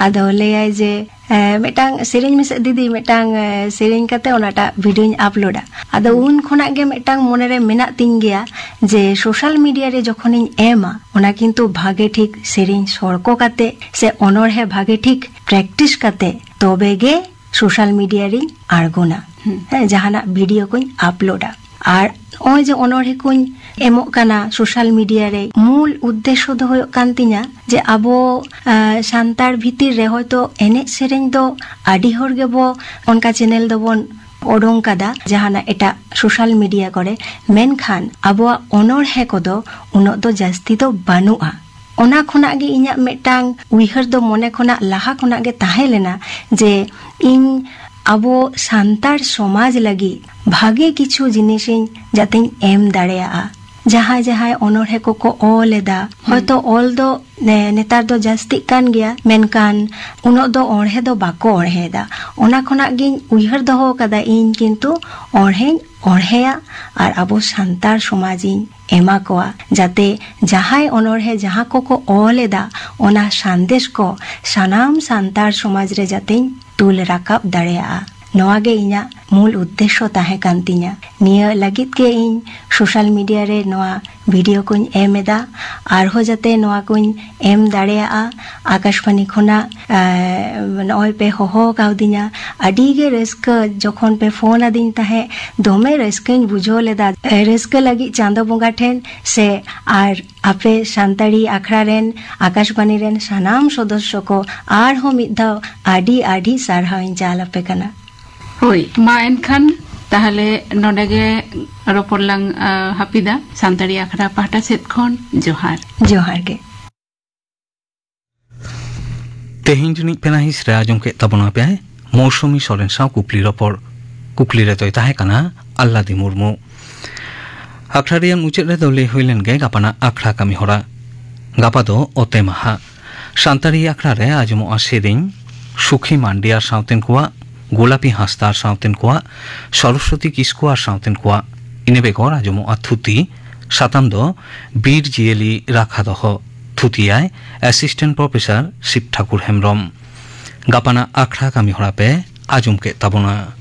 ᱟᱫᱚ ᱞᱟᱹᱭᱟᱭ ᱡᱮ, "ᱮ, ᱢᱤᱫᱴᱟᱝ ᱥᱮᱨᱮᱧ ᱢᱮᱥᱮ ᱫᱤᱫᱤ, ᱢᱤᱫᱴᱟᱝ, ᱮ, ᱥᱮᱨᱮᱧ ᱠᱟᱛᱮ ᱚᱱᱟᱴᱟᱜ ᱵᱷᱤᱰᱤᱭᱳᱧ ᱟᱯᱞᱳᱰᱟ᱾" ᱟᱫᱚ ᱩᱱ ᱠᱷᱚᱱᱟᱜ ᱜᱮ ᱢᱤᱫᱴᱟᱝ ᱢᱚᱱᱮᱨᱮ ᱢᱮᱱᱟᱜ ᱛᱤᱧ ᱜᱮᱭᱟ ᱡᱮ ᱥᱳᱥᱟᱞ ᱢᱤᱰᱤᱭᱟ ᱨᱮ ᱡᱚᱠᱷᱚᱱᱤᱧ ᱮᱢᱟ, ᱚᱱᱟ ᱠᱤᱱᱛᱩ ᱵᱷᱟᱜᱮ ᱴᱷᱤᱠ ᱥᱮᱨᱮᱧ ᱥᱚᱲᱠᱚ ᱠᱟᱛᱮ ᱥᱮ ᱚᱱᱚᱬᱦᱮ ᱵᱷᱟᱜᱮ ᱴᱷᱤᱠ ᱯᱨᱮᱠᱴᱤᱥ ᱠᱟᱛᱮ ᱛᱚᱵᱮ ᱜᱮ ᱥᱳᱥᱟᱞ ᱢᱤᱰᱤᱭᱟ ᱨᱤᱧ ᱟᱬᱜᱚᱱᱟ᱾ ᱦᱮᱸ, ᱡᱟᱦᱟᱱᱟᱜ ᱵᱷᱤᱰᱤᱭᱳ ᱠᱚᱧ ᱟᱯᱞᱳᱰᱟ᱾ ᱟᱨ ᱱᱚᱜᱼᱚᱭ ᱡᱮ ᱚᱱᱚᱬᱦᱮ ᱠᱚᱧ ᱮᱢᱚᱜ ᱠᱟᱱᱟ ᱥᱳᱥᱟᱞ ᱢᱤᱰᱤᱭᱟ ᱨᱮ, ᱢᱩᱞ ᱩᱫᱽᱫᱮᱥᱥᱚ ᱫᱚ ᱦᱩᱭᱩᱜ ᱠᱟᱱ ᱛᱤᱧᱟ ᱡᱮ ᱟᱵᱚ, ᱟ, ᱥᱟᱱᱛᱟᱲ ᱵᱷᱤᱛᱤᱨ ᱨᱮ ᱦᱚᱭᱛᱳ ᱮᱱᱮᱡ ᱥᱮᱨᱮᱧ ᱫᱚ ᱟᱹᱰᱤ ᱦᱚᱲ ᱜᱮᱵᱚ ᱚᱱᱠᱟ ᱪᱮᱱᱮᱞ ᱫᱚᱵᱚᱱ ᱚᱰᱚᱝ ᱠᱟᱫᱟ ᱡᱟᱦᱟᱱᱟᱜ ᱮᱴᱟᱜ ᱥᱳᱥᱟᱞ ᱢᱤᱰᱤᱭᱟ ᱠᱚᱨᱮ, ᱢᱮᱱᱠᱷᱟᱱ ᱟᱵᱚᱣᱟᱜ ᱚᱱᱚᱬᱦᱮ ᱠᱚᱫᱚ ᱩᱱᱟᱹᱜ ᱫᱚ ᱡᱟᱹᱥᱛᱤ ᱫᱚ ᱵᱟᱹᱱᱩᱜᱼᱟ᱾ ᱚᱱᱟ ᱠᱷᱚᱱᱟᱜ ᱜᱮ ᱤᱧᱟᱹᱜ ᱢᱤᱫᱴᱟᱝ ᱩᱭᱦᱟᱹᱨ ᱫᱚ ᱢᱚᱱᱮ ᱠᱷᱚᱱᱟᱜ ᱞᱟᱦᱟ ᱠᱷᱚᱱᱟᱜ ᱜᱮ ᱛᱟᱦᱮᱸ ᱞᱮᱱᱟ ᱡᱮ ᱤᱧ ᱟᱵᱚ ᱥᱟᱱᱛᱟᱲ ᱥᱚᱢᱟᱡᱽ ᱞᱟᱹᱜᱤᱫ ᱵᱷᱟᱜᱮ ᱠᱤᱪᱷᱩ ᱡᱤᱱᱤᱥᱤᱧ ᱡᱟᱛᱮᱧ ᱮᱢ ᱫᱟᱲᱮᱭᱟᱜᱼᱟ᱾ ᱡᱟᱦᱟᱸᱭ ᱡᱟᱦᱟᱸᱭ ᱚᱱᱚᱬᱦᱮ ᱠᱚᱠᱚ ᱚᱞ ᱮᱫᱟ, ᱦᱚᱭᱛᱚ ᱚᱞ ᱫᱚ ᱱᱮ-, ᱱᱮᱛᱟᱨ ᱫᱚ ᱡᱟᱹᱥᱛᱤᱜ ᱠᱟᱱ ᱜᱮᱭᱟ, ᱢᱮᱱᱠᱷᱟᱱ ᱩᱱᱟᱹᱜ ᱫᱚ ᱚᱬᱦᱮ ᱫᱚ ᱵᱟᱠᱚ ᱚᱬᱦᱮᱭᱮᱫᱟ᱾ ᱚᱱᱟ ᱠᱷᱚᱱᱟᱜ ᱜᱤᱧ ᱩᱭᱦᱟᱹᱨ ᱫᱚᱦᱚ ᱠᱟᱫᱟ, ᱤᱧ ᱠᱤᱱᱛᱩ ᱚᱬᱦᱮᱧ ᱚᱬᱦᱮᱭᱟ ᱟᱨ ᱟᱵᱚ ᱥᱟᱱᱛᱟᱲ ᱥᱚᱢᱟᱡᱽ ᱤᱧ ᱮᱢᱟ ᱠᱚᱣᱟ, ᱡᱟᱛᱮ ᱡᱟᱦᱟᱸᱭ ᱚᱱᱚᱬᱦᱮ ᱡᱟᱦᱟᱸ ᱠᱚᱠᱚ ᱚᱞ ᱮᱫᱟ, ᱚᱱᱟ ᱥᱟᱸᱫᱮᱥ ᱠᱚ ᱥᱟᱱᱟᱢ ᱥᱟᱱᱛᱟᱲ ᱥᱚᱢᱟᱡᱽ ᱨᱮ ᱡᱟᱛᱮᱧ ᱛᱩᱞ ᱨᱟᱠᱟᱵ ᱫᱟᱲᱮᱭᱟᱜᱼᱟ᱾ ᱱᱚᱣᱟ ᱜᱮ ᱤᱧᱟᱹᱜ ᱢᱩᱞ ᱩᱫᱽᱫᱮᱥᱥᱚ ᱛᱟᱦᱮᱸ ᱠᱟᱱ ᱛᱤᱧᱟᱹ᱾ ᱱᱤᱭᱟᱹ ᱞᱟᱹᱜᱤᱫ ᱜᱮ ᱤᱧ ᱥᱳᱥᱟᱞ ᱢᱤᱰᱤᱭᱟ ᱨᱮ ᱱᱚᱣᱟ ᱵᱷᱤᱰᱤᱭᱳ ᱠᱚᱧ ᱮᱢ ᱮᱫᱟ, ᱟᱨᱦᱚᱸ ᱡᱟᱛᱮ ᱱᱚᱣᱟ ᱠᱚᱧ ᱮᱢ ᱫᱟᱲᱮᱭᱟᱜᱼᱟ᱾ ᱟᱠᱟᱥᱵᱟᱱᱤ ᱠᱷᱚᱱᱟᱜ, ᱮ, ᱱᱚᱜᱼᱚᱭ ᱯᱮ ᱦᱚᱦᱚ ᱠᱟᱣᱫᱤᱧᱟ, ᱟᱹᱰᱤ ᱜᱮ ᱨᱟᱹᱥᱠᱟᱹ᱾ ᱡᱚᱠᱷᱚᱱ ᱯᱮ ᱯᱷᱳᱱ ᱟᱹᱫᱤᱧ ᱛᱟᱦᱮᱸᱫ, ᱫᱚᱢᱮ ᱨᱟᱹᱥᱠᱟᱹᱧ ᱵᱩᱡᱷᱟᱹᱣ ᱞᱮᱫᱟ᱾ ᱮ, ᱨᱟᱹᱥᱠᱟᱹ ᱞᱟᱹᱜᱤᱫ ᱪᱟᱸᱫᱚ ᱵᱚᱸᱜᱟ ᱴᱷᱮᱱ ᱥᱮ ᱟᱨ ᱟᱯᱮ ᱥᱟᱱᱛᱟᱲᱤ ᱟᱠᱷᱲᱟ ᱨᱮᱱ, ᱟᱠᱟᱥᱵᱟᱱᱤ ᱨᱮᱱ ᱥᱟᱱᱟᱢ ᱥᱚᱫᱚᱥᱥᱚ ᱠᱚ ᱟᱨᱦᱚᱸ ᱢᱤᱫ ᱫᱷᱟᱣ ᱟᱹᱰᱤ ᱟᱹᱰᱤ ᱥᱟᱨᱦᱟᱣ ᱤᱧ ᱪᱟᱞ ᱟᱯᱮ ᱠᱟᱱᱟ᱾ ᱦᱳᱭ, ᱢᱟ ᱮᱱᱠᱷᱟᱱ ᱛᱟᱦᱞᱮ ᱱᱚᱰᱮ ᱜᱮ ᱨᱚᱯᱚᱲ ᱞᱟᱝ, ᱟ, ᱦᱟᱹᱯᱤᱫᱟ᱾ ᱥᱟᱱᱛᱟᱲᱤ ᱟᱠᱷᱲᱟ ᱯᱟᱦᱴᱟ ᱥᱮᱫ ᱠᱷᱚᱱ ᱡᱚᱦᱟᱨ᱾ ᱡᱚᱦᱟᱨ ᱜᱮ᱾ ᱛᱮᱦᱮᱧ ᱨᱤᱱᱤᱡ ᱯᱮᱱᱟᱦᱤᱸᱥ ᱨᱮ ᱟᱸᱡᱚᱢ ᱠᱮᱫ ᱛᱟᱵᱚᱱᱟ ᱯᱮ ᱢᱳᱣᱥᱩᱢᱤ ᱥᱚᱨᱮᱱ ᱥᱟᱶ ᱠᱩᱠᱞᱤ ᱨᱚᱯᱚᱲ᱾ ᱠᱩᱠᱞᱤ ᱨᱮᱫᱚᱭ ᱛᱟᱦᱮᱸ ᱠᱟᱱᱟ ᱟᱞᱞᱟᱫᱤ ᱢᱩᱨᱢᱩ᱾ ᱟᱠᱷᱲᱟ ᱨᱮᱭᱟᱜ ᱢᱩᱪᱟᱹᱫ ᱨᱮᱫᱚ ᱞᱟᱹᱭ ᱦᱩᱭ ᱞᱮᱱ ᱜᱮ ᱜᱟᱯᱟᱱᱟᱜ ᱟᱠᱷᱲᱟ ᱠᱟᱹᱢᱤ ᱦᱚᱨᱟ᱾ ᱜᱟᱯᱟ ᱫᱚ ᱚᱛᱮ ᱢᱟᱦᱟ᱾ ᱥᱟᱱᱛᱟᱲᱤ ᱟᱠᱷᱲᱟ ᱨᱮ ᱟᱸᱡᱚᱢᱚᱜᱼᱟ ᱥᱮᱨᱮᱧ ᱥᱩᱠᱷᱤ ᱢᱟᱱᱰᱤ ᱟᱨ ᱥᱟᱶᱛᱮᱱ ᱠᱚᱣᱟᱜ, ᱜᱳᱞᱟᱯᱤ ᱦᱟᱸᱥᱫᱟ ᱟᱨ ᱥᱟᱶᱛᱮᱱ ᱠᱚᱣᱟᱜ, ᱥᱚᱨᱚᱥᱣᱚᱛᱤ ᱠᱤᱥᱠᱩ ᱟᱨ ᱥᱟᱶᱛᱮᱱ ᱠᱚᱣᱟᱜ᱾ ᱤᱱᱟᱹ ᱵᱮᱜᱚᱨ ᱟᱸᱡᱚᱢᱚᱜᱼᱟ ᱛᱷᱩᱛᱤ, ᱥᱟᱛᱟᱢ ᱫᱚ ᱵᱤᱨ ᱡᱤᱭᱟᱹᱞᱤ ᱨᱟᱠᱷᱟ ᱫᱚᱦᱚ᱾ ᱛᱷᱩᱛᱤᱭᱟᱭ ᱮᱥᱤᱥᱴᱮᱱᱴ ᱯᱨᱚᱯᱷᱮᱥᱚᱨ ᱥᱤᱵ ᱴᱷᱟᱠᱩᱨ ᱦᱮᱢᱵᱽᱨᱚᱢ᱾ ᱜᱟᱯᱟᱱᱟᱜ ᱟᱠᱷᱲᱟ ᱠᱟᱹᱢᱤ ᱦᱚᱨᱟ ᱯᱮ ᱟᱸᱡᱚᱢ ᱠᱮᱫ ᱛᱟᱵᱚᱱᱟ᱾